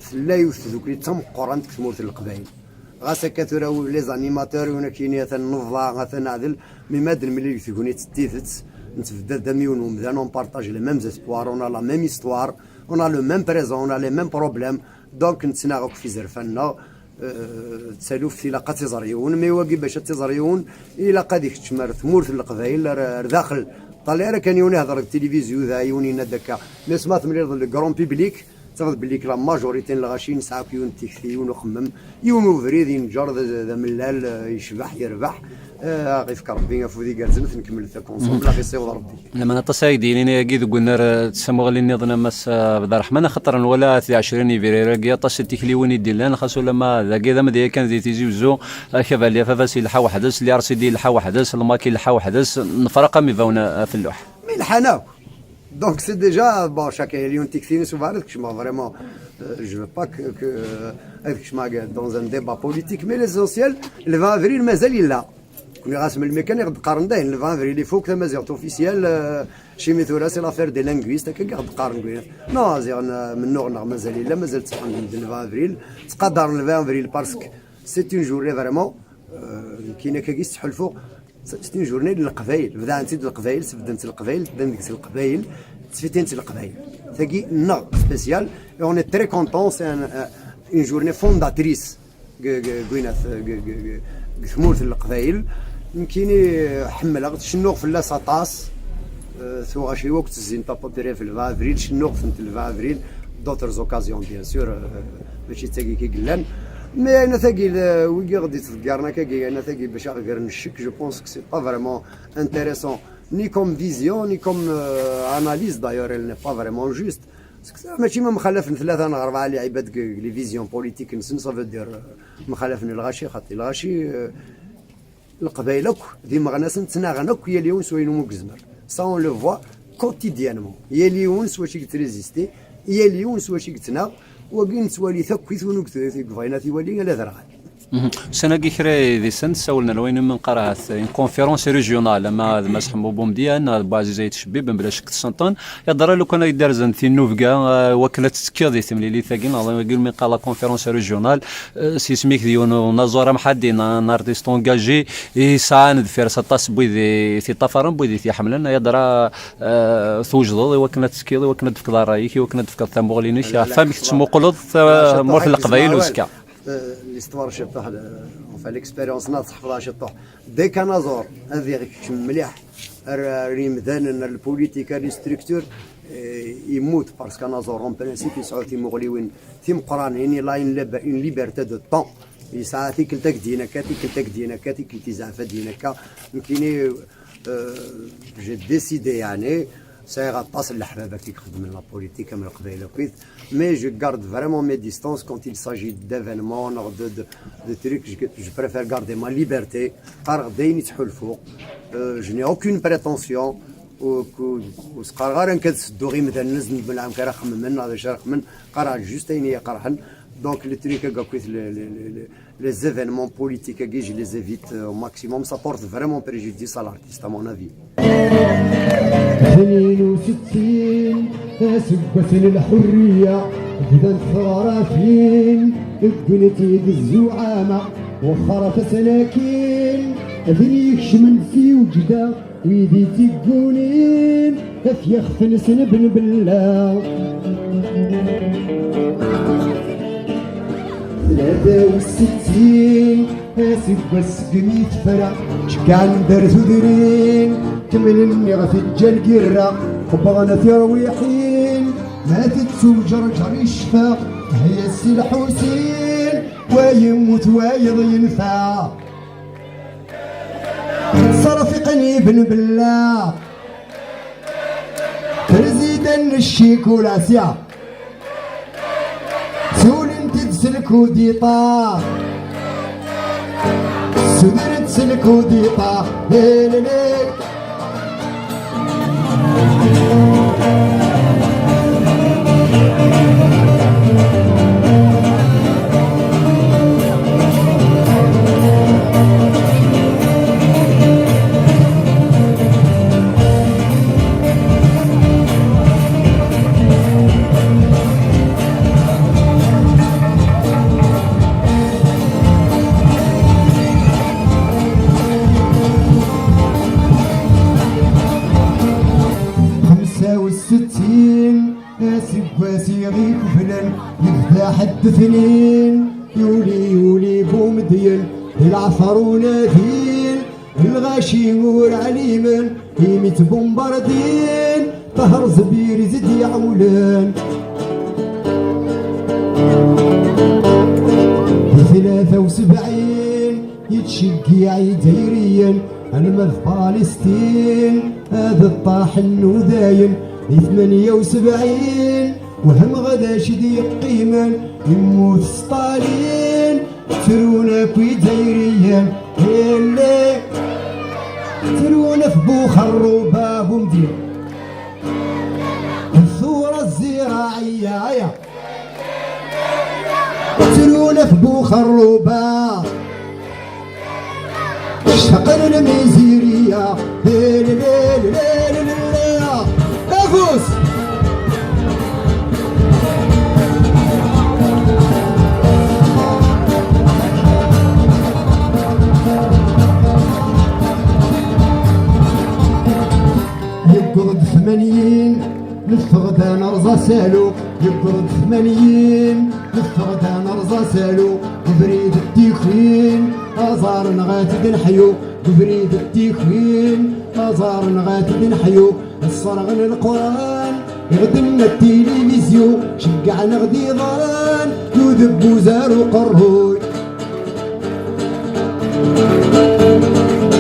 tella yiwet tdukli d tameqqrant deg tmurt n Leqbayel. Ɣas akka tura, les animateurs, win akka yini atan nebḍa, atan neɛdel, mi ma d-nemlil deg tegnit d tidet, nettbedda-d am yiwen umdan, on partage les mêmes espoirs, on a la même histoire, on a le même présent, on a les mêmes problèmes, donc nettnaɣ akk f izerfan-nneɣ. Eh, d taluft ilaq ad tt-iẓer yiwen, mais wagi bac ad tt-iẓer yiwen, ilaq ad ikeččem ar tmurt n Leqbayel, ar, ar daxel. Ṭali ara kan yiwen ihder deg tilivizyu da, yiwen yenna-d akka. Mais ma temlileḍ le grand public, tafeḍ belli la majorité n lɣaci nesɛa akk yiwen n tikti, yiwen uxemmem, yiwen ubrid yenǧer d, d amellal, eh, yecbeḥ, yerbeḥ. Eh, a ɣ-ifk Rebbi afud igerrzen, ad t-nkemmel takonsum, la ɣ-issiweḍ Rebbi. Lameɛna aṭas ara k-d-yinin ayagi deg unnar, eh, d tamuɣli nniḍen a Mass, eh, Abderreḥman, axaṭer nwala at di ɛecrin yebrir-agi aṭas n tikliwin i d-illan, xas ulamma dagi d amedya kan di Tizi Uzzu, eh, Cavalier Favas yelḥa weḥd-s, l'I R C D yelḥa weḥd-s, l'M A C yelḥa weḥd-s, nefraq am ibawen, eh, ɣef lluḥ. Mi lḥan akk. Donc c'est déjà, bon, chacun yal yiwen tikti-ines, ubeɛd ad kecmeɣ vraiment, euh, je veux pas que, que, euh, ad kecmeɣ dans un débat politique, mais l'essentiel, le vingt avril mazal yella. Kuni ɣas melmi kan i ɣ-d-qqaren dayen, le vingt avril ifuk, tamaziɣt officielle, euh, cimi tura c'est l'affaire des linguistes, akka i ɣ-d-qqaren kuni. Non, ziɣen, euh, mennuɣ-nneɣ mazal yella, mazal ttqadaren le vingt avril, ttqadaren le vingt avril parce que c'est une journée vraiment, euh, nekkini akka i s-ttḥulfuɣ, c'est une journée n Leqbayel, bdant-tt-id Leqbayel, sbedden-tt Leqbayel, ddan deg-s Leqbayel, ttfitin-tt Leqbayel. Tagi nneɣ spécial, et on est très content, c'est un, un, une journée fondatrice. G-, g-, gwinat, g-, g-, g-, g tmurt n Leqbayel. Nekkini, eh, ḥemmleɣ-tt, cennuɣ fell-as aṭas. Eh, tuɣac-iw akk ttezzint à peu près f le vingt avril, cennuɣ-tent le vingt avril, d'autres occasions, bien sûr, eh, mačči d tagi kan i yellan. Mais ayen tagi, le, wigi ɣ-d-yettḍeggaren akkagi, ayen tagi bac aɣ-gren ccek, je pense que c'est pas vraiment intéressant, ni comme vision, ni comme, euh, analyse, d'ailleurs, elle n'est pas vraiment juste. Parce que mačči ma mxalafen tlata neɣ rebɛa liɛibad deg, deg les visions politiques-nsen, ça veut dire, euh, mxalafen lɣaci, xaṭi lɣaci, euh, Leqbayel akk, d imeɣnasen ttnaɣen akk, yal yiwen s wayen umi yezmer. Ça, on le voit quotidiennement. Yal yiwen s wacu i yettrésisté, yal yiwen s wacu i yettnaɣ, wagi nettwali-t akk, win ur yebɣin ad t-iwali, ala d rɣan. Mhm. Ussan-agi kra deg-sen ssawlen ar wayen umi neqqar ahat une conférence régionale, ama d Mass Ḥemmu Bumedya, neɣ d Buɛziz Ayt Cebbib, mebla ccek tessneḍ-ten. Yeḍra lukan ay d-rzen tinnubga, eh, wakken ad tettekkiḍ di temlilit-agi, neɣ wagi umi neqqar la conférence régionale, eh, s yisem-ik d yiwen unaẓur amḥaddi, un, un artiste engagé, yesɛan deffir-s aṭas n wid i t-iṭṭafaren, n wid i t-iḥemmlen. Yeḍra, eh, twejdeḍ i wakken ad tettekkiḍ, i wakken ad d-tefkeḍ ṛṛay-ik, i wakken ad d-tefkeḍ tamuɣli-inek, ɣef wamek tettmuquleḍ tamurt n Leqbayel uzekka. Euh, l'histoire ciṭuḥ, euh, enfin, l'expérience-nneɣ tḥefḍeɣ ciṭuḥ. Dès qu'anaẓur ad iɣ-ikcem mliḥ ar, ar yimdanen, ar la politique, ar les structures, euh, yemmut, parce qu'anaẓur, en principe, yesɛa timuɣliwin timeqqranin, il a une lib-, une liberté de temps. Yesɛa tikkelt ad k-d-yini akka, tikkelt ad k-d-yini akka, tikkelt yezɛef ad d-yini akka. Nekkini, euh, j'ai décidé, yeɛni, sɛiɣ aṭas n leḥbab akka i ixeddmen la politique am Leqbayel akkit, mais je garde vraiment mes distances quand il s'agit d'événements, neɣ de, de, de trucs, je, je préfère garder ma liberté. Qqareɣ-d ayen i ttḥulfuɣ. Euh, je n'ai aucune prétention. Ur, ur, ur s-qqareɣ ara nekk ad sedduɣ imdanen, ad s-d-mbellaɛem ara xemmen, neɣ d acu ara xemmen. Qqareɣ juste ayen i yi-iqerḥen. Donc, le truc, akkit, le, le, le, le, les événements politiques, je les évite, euh, au maximum. Ça porte vraiment préjudice à l'artiste, à mon avis. Tnin u settin, aseggas n lḥurriya, bdant teɣratin, ggnet-id zzuɛama, wexxer taslakin. A tin yekcmen s iwejda, wid itteggunin ɣef yixef-nsen ben bella. Tlata u settin aseggas segmi tefra, ceggɛen-d ar tudrin, kemmlen iɣef ǧǧan lgirra, wwḍen tirwiḥin, ma tettuǧerǧer i ccfa, hya si Lḥusin, wa yemmut wayeḍ yenfa. Ttserfiqen i ben bella. Prezida n ccikula sya. Sulin-t-id s lkudiṭa. Sudren-t s lkudiṭa. Lelele. Xemsa u settin aseggas i ɣ-ikeblen, yebda ḥedd tnin, yuli, yuli Bumedyen, di leɛfer unadin, lɣaci ur ɛlimen, imi ttbumbardin, Ṭaher Zbir i d-iɛewlen. Di tlata u sebɛin, yettceggiɛ Izzayriyen, alma d Palestin, ad ṭṭaḥen nudayen. Di tmenya u sebɛin, wehmeɣ d acu d-yeqqimen, yemmut Stalin, ttrun akk Izzayriyen, illi, ttrun ɣef Buxerruba Bumedyen. Tura zziraɛiyya, aya. Ttrun ɣef Buxerruba. Ctaqen lmiziriya. Lelelelelelele. Afus. Yewweḍ-d tmanyin, neffeɣ-d ad nerẓ asalu. Yewweḍ-d tmanyin, neffeɣ-d ad nerẓ asalu. Ubrid n tikwin, aẓar nɣat-d leḥyu. Ubrid n tikwin, aẓar nɣat-d leḥyu. Sserɣen Leqran, iɣden n tilivizyu, ceggɛen-aɣ-d iḍan, d udebbuz ar uqerruy.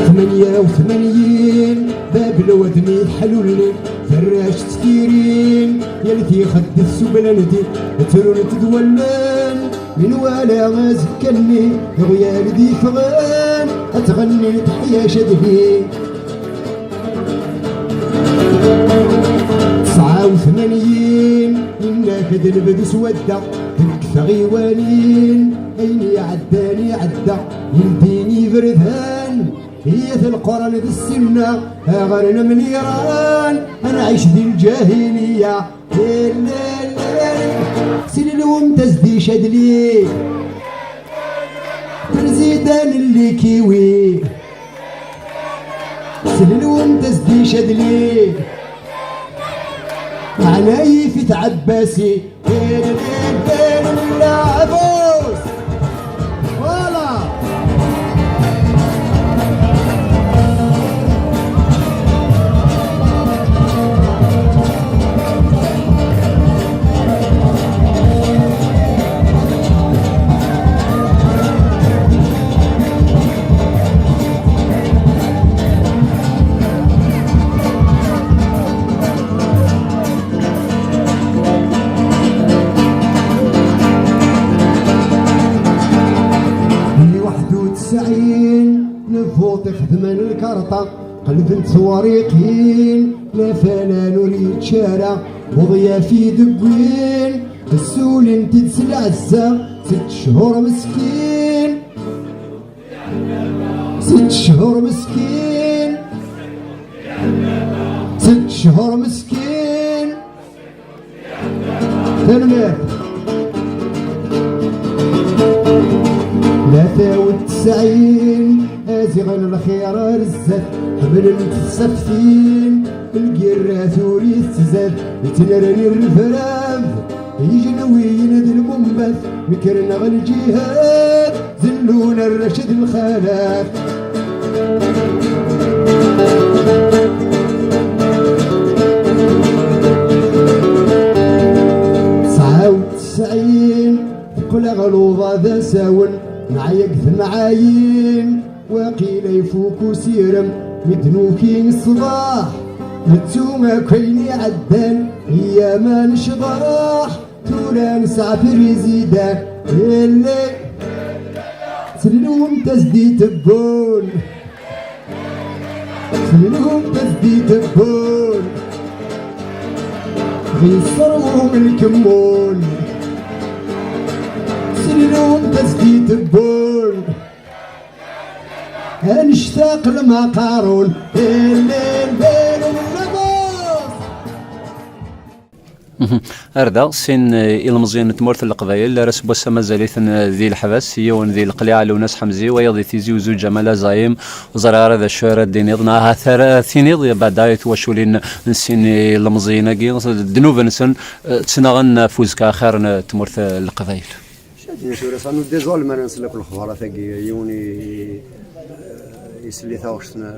Tmenya u tmanyin, bab lwadmi teḥlulli, tarract ttirin, yal tixeddet s ublanti, ttrun-t d wallen, menwala azekka-nni, iɣyal d-yeffɣen, ad tɣenni teḥya cadli. Tesɛa u tmanyin, yenna-k-d lebdu swadda, deg tɣiwanin, ayen iɛeddan iɛedda, yeldin iberdan, iyyat Leqran d Ssinna, aɣernem n Iran, ad nɛic di lǧahiliya. Silelwem-t-as di cadli, prezida n likiwi. Slelwem-t-as di cadli, meɛna yif-it Ɛebbasi. Lɛebus! Voilà! Di waḥed u tesɛin, lvuṭ ixedmen lkarṭa, qelbent tewriqin, lafalan ur yečči ara, uḍyaf i deg win, ssulin-t-id s lɛezza, sett cchur meskin. Sett cchur meskin. Sett cchur meskin. Tanemmirt. Tlata u tesɛin, Ziɣen lxir ar zdat, ḥemmlen tessaftin, lgirra ur ittzad, yettnerni rrefraf, ijenwiyen d lmumbat, mekkren ɣer lǧihad, zellun arrac d lxalaf. Tesɛa u tesɛin, teqqel ɣer luḍa d asawen, neɛya deg temɛayin. Waqila ifuk usirem, mi d-nuki ṣṣbeḥ, nettu akk ayen iɛeddan, iyyaman cḍeḥ, tura nesɛa frizidan, illi, sellum-as-d i tebbun, sellum-as-d i tebbun, ɣ-yesserwum lkemmun, sellum-as-d i tebbun. Ad nectaq lemqarun, lil, lil, lil, lil. Ar da, sin, eh, ilmeẓyen n tmurt n Leqbayel, ara s wass-a mazal-iten, eh, di leḥbas, yiwen di Leqliɛa Lwennas Ḥemzi, wayeḍ di Tizi Uzzu Ǧamal Azaim, ur ẓriɣ ara d acu ara d-tiniḍ, neɣ ahat ara tiniḍ, beɛda i twaculin n sin ilmeẓyen-agi, ddnub-nsen, eh, ttnaɣen ɣef uzekka axir n tmurt n Leqbayel. Ad d-nini tura, ça nous désole ma nsell akk lexbarat-agi, yiwen i, eh, isell i taɣect n, eh,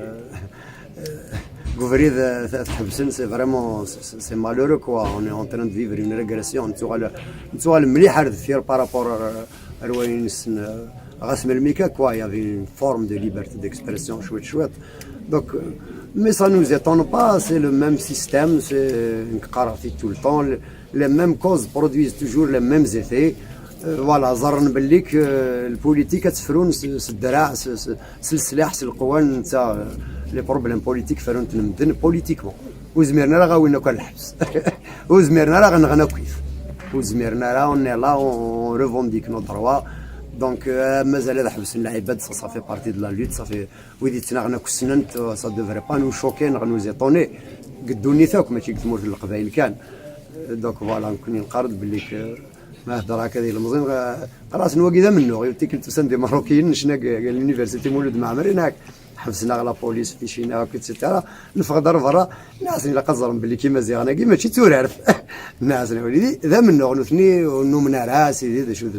deg ubrid, eh, t-, tḥebsen, c'est vraiment, c'est, c'est, c'est malheureux, quoi. On est en train de vivre une régression. Nettuɣal, nettuɣal mliḥ ar deffir par rapport ar, ar wayen nessen, eh, ɣas melmi kan, quoi. Il y avait une forme de liberté d'expression, cwiṭ, cwiṭ. Donc, euh, mais ça nous étonne pas, c'est le même système, c'est, euh, نقرا فيه tout le temps, le, les mêmes causes produisent toujours les mêmes effets. Euh, voilà, ẓerren belli que, euh, le politique ad tefrun s, s ddreɛ, s, s, s leslaḥ, s leqwan, netta, euh, les problèmes politiques ferrun-ten medden politiquement. Ur zmiren ara ɣawin akk ar lḥebs. Ur zmiren ara ɣ-nɣen akkit. Ur zmiren ara, on est là, on, on revendique nos droits. Donc, euh, mazal ad ḥebsen lɛibad, ça, ça fait partie de la lutte, ça fait Wid yettnaɣen akk ssnen-t, ça devrait pas nous choquer neɣ nous étonner. Deg ddunit akk, mačči deg tmurt n Leqbayel kan. Donc voilà, nekkni nqarr-d belli k-, ma hedder akka d ilemẓi, ɣ-, qqar-asen wagi d amennuɣ, yiwet tikkelt usan-d Imeṛṛukiyen, necna deg, deg l'université Mulud Mɛemmri, neɣ ḥebsen-aɣ la police, ficin-aɣ akk, et cetera. Neffeɣ-d ar berra, nniɣ-asen ilaq ad ẓren belli k-Imaziɣen-agi mačči d turart. Nniɣ-asen a wlidi, d amennuɣ, nutni ur numen ara, sidi, d acu d,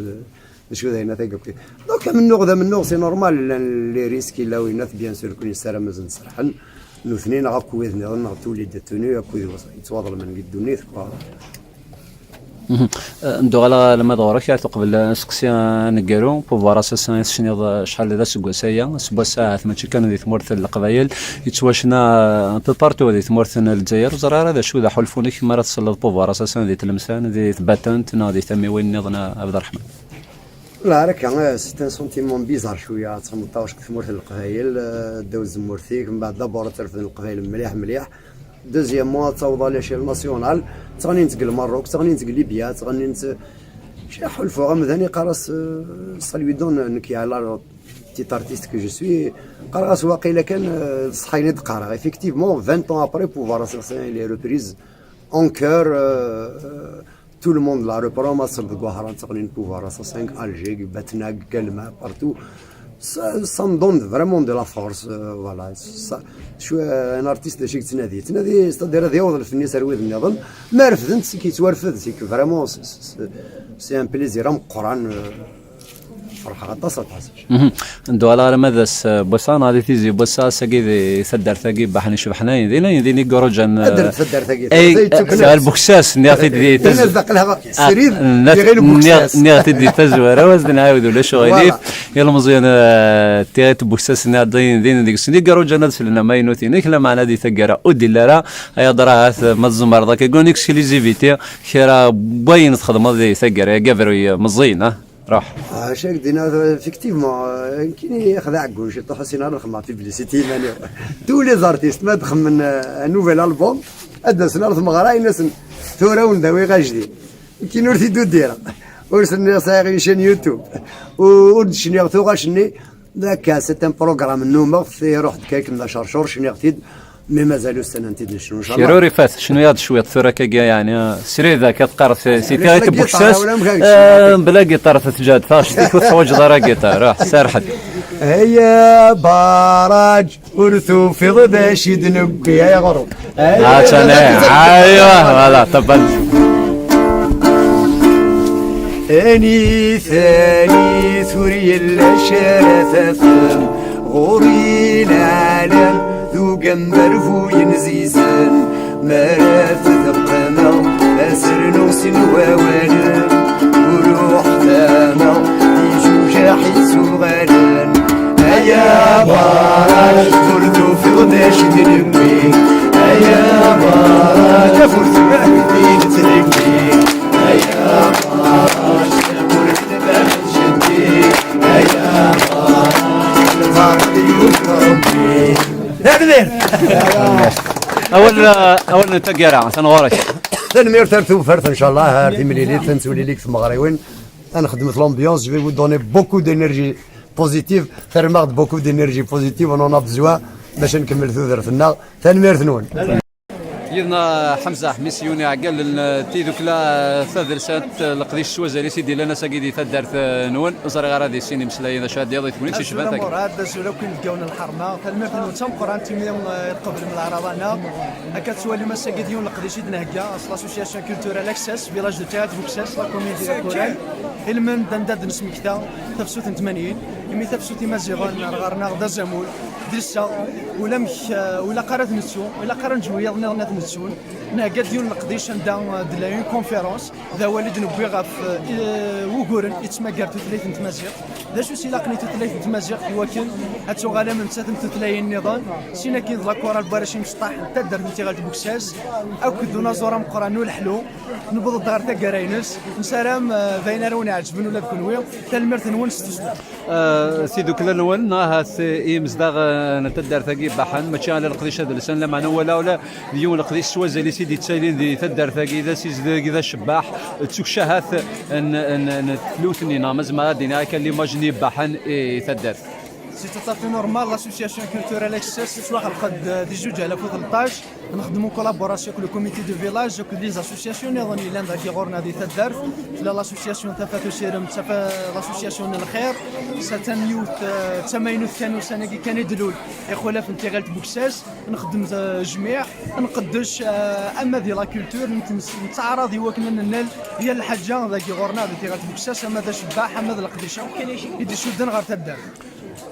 D acu d ayen-a tagi akk? Donc, amennuɣ d amennuɣ, c'est normal, llan les risques, yella winat, bien sûr, kun yessaram ad sen-serḥen, nutni neɣ akk wid nniḍen, neɣ tous les détenus, akk wid yettwaḍelmen deg ddunit, quoi. Mhm. Eh, nduɣal alamma d ɣur-k, ar tuqbel, eh, aseqsi aneggaru, pouvoir assassin i tecniḍ, eh, acḥal d aseggas aya, aseggas-a ahat mačči kan di tmurt n Leqbayel, yettwacna, eh, un peu partout di tmurt n Lezzayer, ur ẓriɣ ara d acu d aḥulfu-nnek mi ara tselleḍ pouvoir assassin di Tlemsan, di Tbatent, neɣ di tamiwin nniḍen, eh, Abderrahman. La, ar akka, eh, c'est un sentiment bizarre cwiya, ad txedmeḍ taɣect deg tmurt n Leqbayel, eh, ddaw tzemmurt-ik, mbeɛd d'abord ad trefden Leqbayel mliḥ, mliḥ. Deuxièmement, ad taweḍ à l'échelle nationale, ttɣennint deg Lmerruk, ttɣennint deg Libya, ttɣennint, eh, ci ḥulfuɣ amdan iqqar-as, eh, ça lui donne, nekk yeɛla, petit artiste que je suis, qqareɣ-as waqila kan, eh, d ṣṣeḥ ayen i d-qqareɣ. Effectivement, vingt ans après, pouvoir assassin, il est reprise en cœur, euh, euh, tout le monde l'a repris, ma tsel deg Wahran, ttɣennin pouvoir assassin, Alger, Batna, Galma, partout. Ça, ça me donne vraiment de la force, euh, voilà. Ça, je suis un artiste, d acu i yettnadi. Yettnadi, c'est-à-dire, ad yaweḍ lefnnis ar wid nniḍen. Ma refden-t, c'est que yettwarfed, c'est que vraiment, c'est, c'est, c'est un plaisir ameqqran, euh, Ferḥeɣ aṭas, aṭas. Mhm. Nduɣal arma d ass, eh, n wass-a, neɣ di tizi n wass-a, ass-agi di taddart-agi Baḥni Cebḥen, ayen din, ayen din i yuruǧan, eh, taddart, taddart-agi, ay, taddart, eh, taddart. Ɣer Buksas, nniɣ-t-id di taz-, ah, nniɣ-, nniɣ-, nniɣ-t-id di tazwara, ad as-d-nɛawed ulac uɣilif. Voilà. Ilmeẓyen, eh, tiɣit n Buksas, nniɣ-d ayen din deg-sen i yuruǧan ad slen amaynut-inek, lameɛna di taggara ur d-illi ara, ay aḍra ahat, ma tzemreḍ akka, en exclusivité, kra n wayen txedmeḍ di taggara-agi, abruy, eh, meẓẓiyen, ah. Ruḥ. Ah, acu ak-d-iniɣ, effectivement, euh, nekkini xdaɛeggun ciṭuḥ, ur sin ara lxedmeɣ publicité iman-iw. Tous les artistes, ma d-xemmen, euh, un nouvel album, ad d-asen ar tmeɣra, in-asen, tura ur ndawiɣ ajdid. Nekkini ur t-id-udireɣ. Ur s-nniɣ sɛiɣ une chaîne YouTube. Ur, ur d-cniɣ tuɣac-nni. Akka, c'est un programme nnumeɣ-t, iruḥ-d kaykem d acercur, cniɣ-t-id. Mais mazal ussan ad tent-id-necnu, ncallah. Kra ur ifat, cnu-yaɣ-d cwiṭ tura akkagi, yeɛni, srid akka teqqareḍ si, si tiɣit n Buksas, eh, bla giṭar tetǧahed, taɣect-ik ur teḥwaǧeḍ ara giṭar, ah, serḥet. Ay abaraj, ur tufiḍ d acu i d-newwi, ay aɣrum. Ay Atan, ay, aywa, voilà, ṭabbal. Anit, anit, ur yella acu ara tafem ɣur-i lɛalam, d ugambar bu yenzizen. Mi ara tdeqqmeɣ, ad s-rnuɣ sin wawalen, ur uḥtameɣ, ijujaḥ ittuɣalen. Ay abaraj, ur tufiḍ d acu d-newwi. Ay abaraj, ur tufiḍ d acu d-newwi. Ay abaraj, ur tebɛed jeddi. Ay abaraj, lbarq di Rebbi. Tanemmirt. Awal, awal n taggara, atan ɣur-k. Tanemmirt ar tufart, ncallah, ar timlilit, ad nettwali deg tmeɣriwin. Ad nexdem l'ambiance, je vais vous donner beaucoup d'énergie positive. Terrem-aɣ-d beaucoup d'énergie positive, on en a besoin bac ad nkemmel tudert-nneɣ. Tanemmirt-nwen. Yid-neɣ Ḥemza Ḥmis, yiwen iɛeggalen n tidukla tadelsant, leqdic s wazal-is i d-illan ass-agi di taddart-nwen. Ur ẓriɣ ara di sin imeslayen d acu ara d-yaḍ i tegnit icban tagi. Azul a Murad, azul akk inebgawen n lḥerma. Tanemmirt-nwen d tameqqrant imi, eh, i tqeblem leɛraḍa-nneɣ. Akka tettwalim, ass-agi d yiwen leqdic i d-nhegga s l'association culturelle Access, village de Tiɣilt Buksas, la commune de Yakuran. Ilmend anda d-nesmekta tafsut n tmanyin, imi tafsut imaziɣen ar ɣer-neɣ d azamul, d iseɣ, ulamek, eh, ur ilaq ara ad t-nettu, ur ilaq ara neǧǧ wiyaḍ nniḍen ad t-nettun. Nhegga-d yiwen leqdic anda, eh, d-tella une conférence, d awal i d-newwi ɣef, eh, wuguren i tettmagar tutlayt n tmaziɣt. D acu s ilaqen i tutlayt n tmaziɣt i wakken ad tuɣal am nettat n tutlayin nniḍen, sin akin d la chorale n warrac imecṭaḥ n taddart n Tiɣilt Buksas, akked unaẓur ameqqran n uleḥlu, newweḍ-d ɣer taggara-ines. Nessaram, eh, d ayen ara wen-iɛeǧben ula d kenwi. Tanemmirt-nwen s tussda. Eh, tidukla-nwen, ahat, eh, i yimezdaɣ, eh, n taddart-agi ibaḥen, mačči ala leqdic adelsan, lameɛna wala ula d yiwen leqdic s wazal-is i d-yettalin di taddart-agi, d asizdeg, d acebbaḥ, d tukcahat n, n, n teflewt-nni, neɣ ma zemreɣ ad d-iniɣ akka, l'image-nni ibaḥen i taddart. C'est tout à fait normal, l'association culturelle Access tettwaxleq-d, eh, di zuǧ alaf u tleṭṭac. Nxeddem en collaboration avec le comité de village, avec les associations nniḍen yellan dagi ɣur-neɣ di taddart. Tella l'association Tafat Usirem, d tafa-, l'association n lxir. Satan yiwet, eh, d tamaynut kan ussan-agi kan i d-tlul, ixulaf n Tiɣilt Buksas. Nxeddem tejmiɛ, nqeddec, eh, ama di la culture, nt-, nettaɛraḍ i wakken ad nennal yal lḥaǧa dagi ɣur-neɣ di Tiɣilt Buksas, ama d acebbaḥ, ama d leqdic akk i d-icudden ɣer taddart.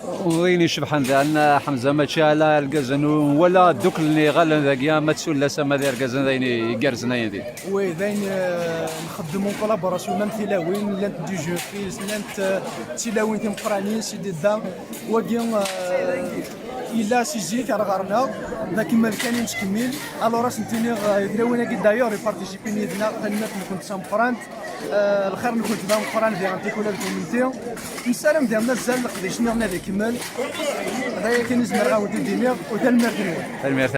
D ayen icebḥen daɣen, Ḥemza, mačči ala irgazen, wala dduklen iɣallen dagi, ama d tullas, ama d irgazen, d ayen igerrzen ayendin. Oui, d ayen, eh, nxeddem en collaboration, même tilawin, llant du jeu, llant, eh, tilawin timeqqranin, si d-idda, wagi, eh, yella si zik ar ɣer-neɣ, d akemmel kan i nettkemmil. Alors, ad sen-iniɣ, eh, i tilawin-agi, d'ailleurs, i participin yid-neɣ, tanemmirt-nkent d tameqqrant. Eh, lxir-nkent d ameqqran diɣen tikwal ad kunemti. Nessaram diɣen mazal leqdic-nniḍen ad ikemmel. D aya kan i zemreɣ ad wen-t-id-iniɣ, u tanemmirt-nwen. Tanemmirt.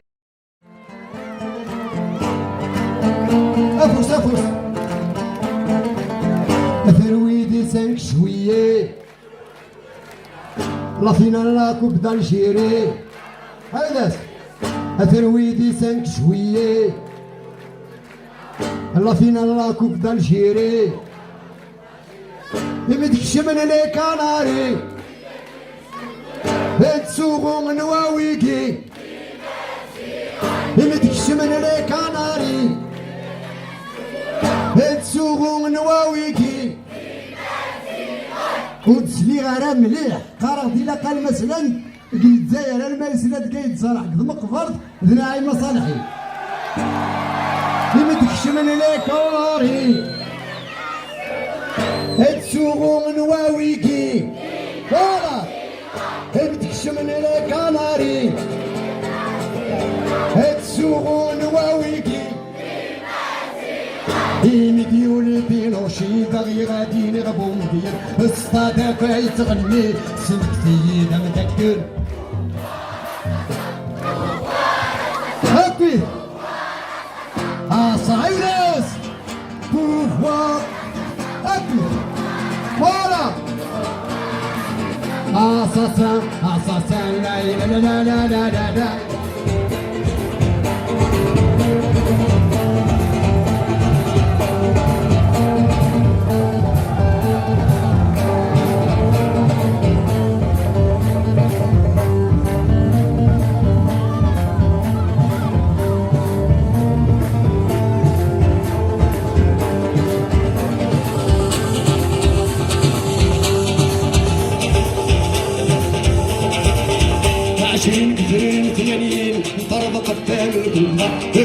Afus, afus. Terwi-d cinq juillet. La finale la Coupe d'Algérie. Haydas. Terwi-d cinq juillet. La finale la Coupe d'Algérie. Imi d-kecmen les Canaries, ttsuɣun wawigi. Imi d-kecmen les Canaries, ttsuɣun wawigi. Ur d-sliɣ ara mliḥ. Qqareɣ-d ilaq almaslan deg Lezzayer, alma yesla-d Kayed Ṣaleḥ deg tmeqbert d Naɛima Ṣaleḥi. Imi d-kecmen les Canaries, ttsuɣun wawigi. Voilà. Imi d-kecmen les Canaries, ttsuɣun wawigi. Imi d-yuli Pinochet, daɣ iɣadin iɣbumdiyen, s ṭadaf ay ttɣenni, semket-iyi-d amdakkel. Akkit! Aṣɛidas! Pouvoir! Akkit! Voilà! Assassin, assassin, la, la, la.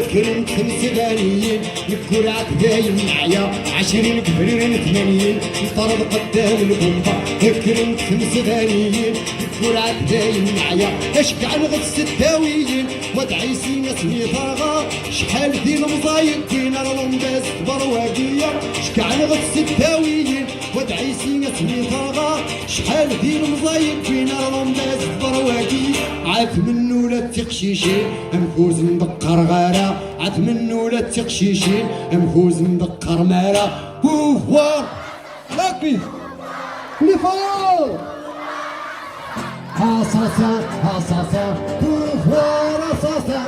Kkren-d temsedaniyin, nekk ur ɛad dayen neɛya, ɛecrin deg Yebrir n tmanyin, nferreḍ qeddam lbumba. Kkren-d temsedaniyin, nekk ur ɛad dayen neɛya, ceggɛen ɣef tseddawiyin, Wat Ɛisi asmi terɣa, cḥal d ilemẓayen wwin ar Londres d Berwagiya, ceggɛen ɣef tseddawiyin, Wat Ɛisi asmi terɣa, cḥal d ilemẓayen wwin ar Londres d Berwagiya. Ɛad mennula d tiqcicin, amek ur sen-d-qqareɣ ara, ɛad mennula d tiqcicin, amek ur sen-d-qqarem ara. Pouvoir! Happy! Plus fort! Assassin, assassin, pouvoir assassin!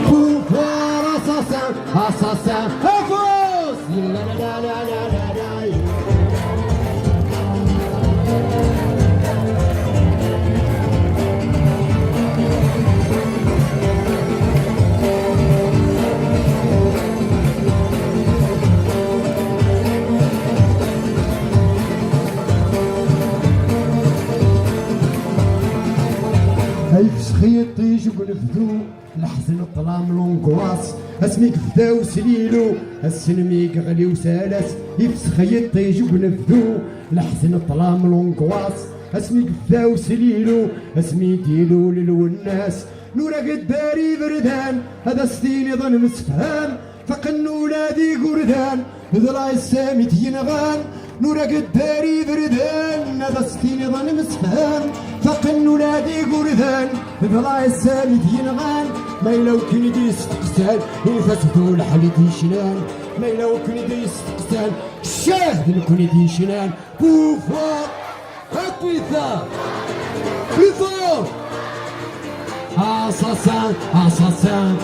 Pouvoir assassin, assassin, avance! Ay fesxi iṭij deg unebdu, leḥzen, ṭṭlam, l'angoisse. Asmi yebda uslilu, ass-n mi yeɣli usalas, ifsex yiṭij deg unebdu, leḥzen, ṭṭlam, l'angoisse. Asmi yebda uslilu, asmi d-ilul lwennas, nurag ddar iberdan, ad as-tiniḍ nemsefham. Faqen ula d igurdan, d lɛissam i t-yenɣan. Nurag ddar iberdan, ad as-tiniḍ nemsefham. Faqen ula d igurdan, d lɛissam i t-yenɣan. Ma yella wakken i d-yesteqsan, init-as d lḥal i d-yecnan. Ma yella wakken i d-yesteqsan, ccah d nekkni i d-yecnan. Pouvoir! Happy ça! Plus fort! Assassin, assassin!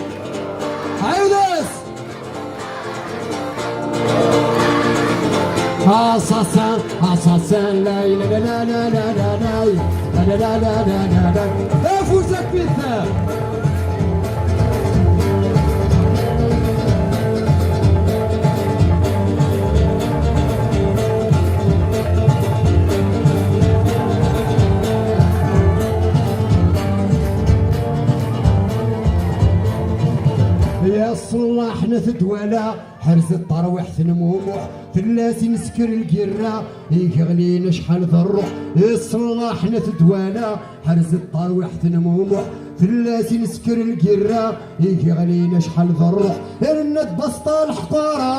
عاود! Assassin, assassin, la la la la la la la la la la la la la la la. Afus akkit! Ya ṣṣellaḥ n at Dwala, ḥerzet tarwiḥt n Mumuḥ, fell-as i nesker lgirra, i yeɣlin acḥal d rruḥ. Ya ṣṣellaḥ n at Dwala, ḥerzet tarwiḥt n Mumuḥ, fell-as i nesker lgirra, i yeɣlin acḥal d rruḥ. Yerna-d Basṭa leḥqara,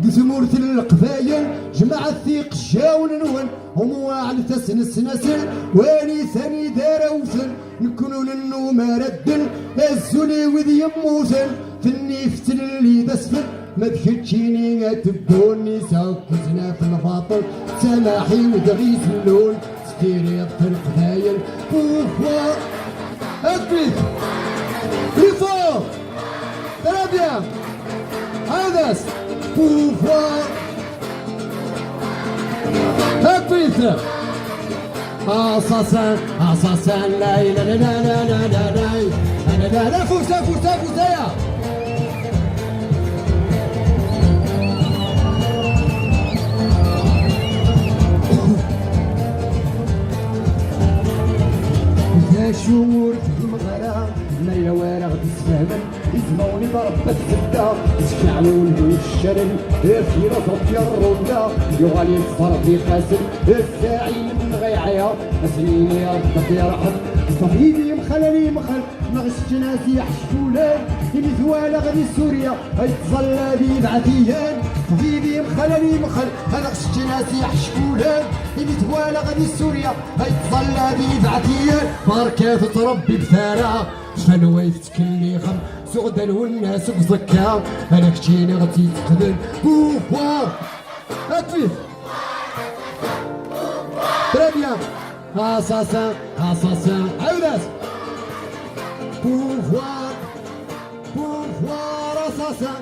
deg tmurt n Leqbayel, jemɛet iqejjawen-nwen, umwaɛlet-asen snasel, wanit anida ara wten, nekkni ur nennum ara ddel, azul i wid yemmuten, tennift tlelli d asfel, ma d keččini ad tebdun, isakkusen ɣef lbaṭel, d tamaḥiwt dɣi zellun, s tiriḍt n Leqbayel, pouvoir, happy, plus fort, très bien, عاود-as, pouvoir, happy. Assassin, assassin, la la la la la la la la la la la, fusa, fusa, fusa, ya. D acu ur fhimeɣ ara, ma yella wara ɣ-d-isfehmen. Izmawen iḍerb-as zedda, iskeɛwin d uccanen, ifilosof yerrunda, yuɣal yettferḍ ifassen, ssaɛi menneɣ iɛya, asen-yini Rebbi ad t-yerḥem. Ṣef yid-i yemxal ad yemxel, neɣ seččen-as iḥeckulen, imi twalaɣ di Surya, ay ttẓalla di ibɛtiyen. Ṣef yid-i yemxal ad yemxel, neɣ seččen-as iḥeckulen, imi twalaɣ di Surya, ay ttẓalla di ibɛtiyen. Barkat Rebbi btara. Cfan wa yettkellixen s uɣdal wennas deg uẓekka, ala keččini ɣ-tt-yetteqden. Pouvoir! Appuie! Très bien! Assassin, assassin, عاود-as! Pouvoir! Pouvoir, assassin!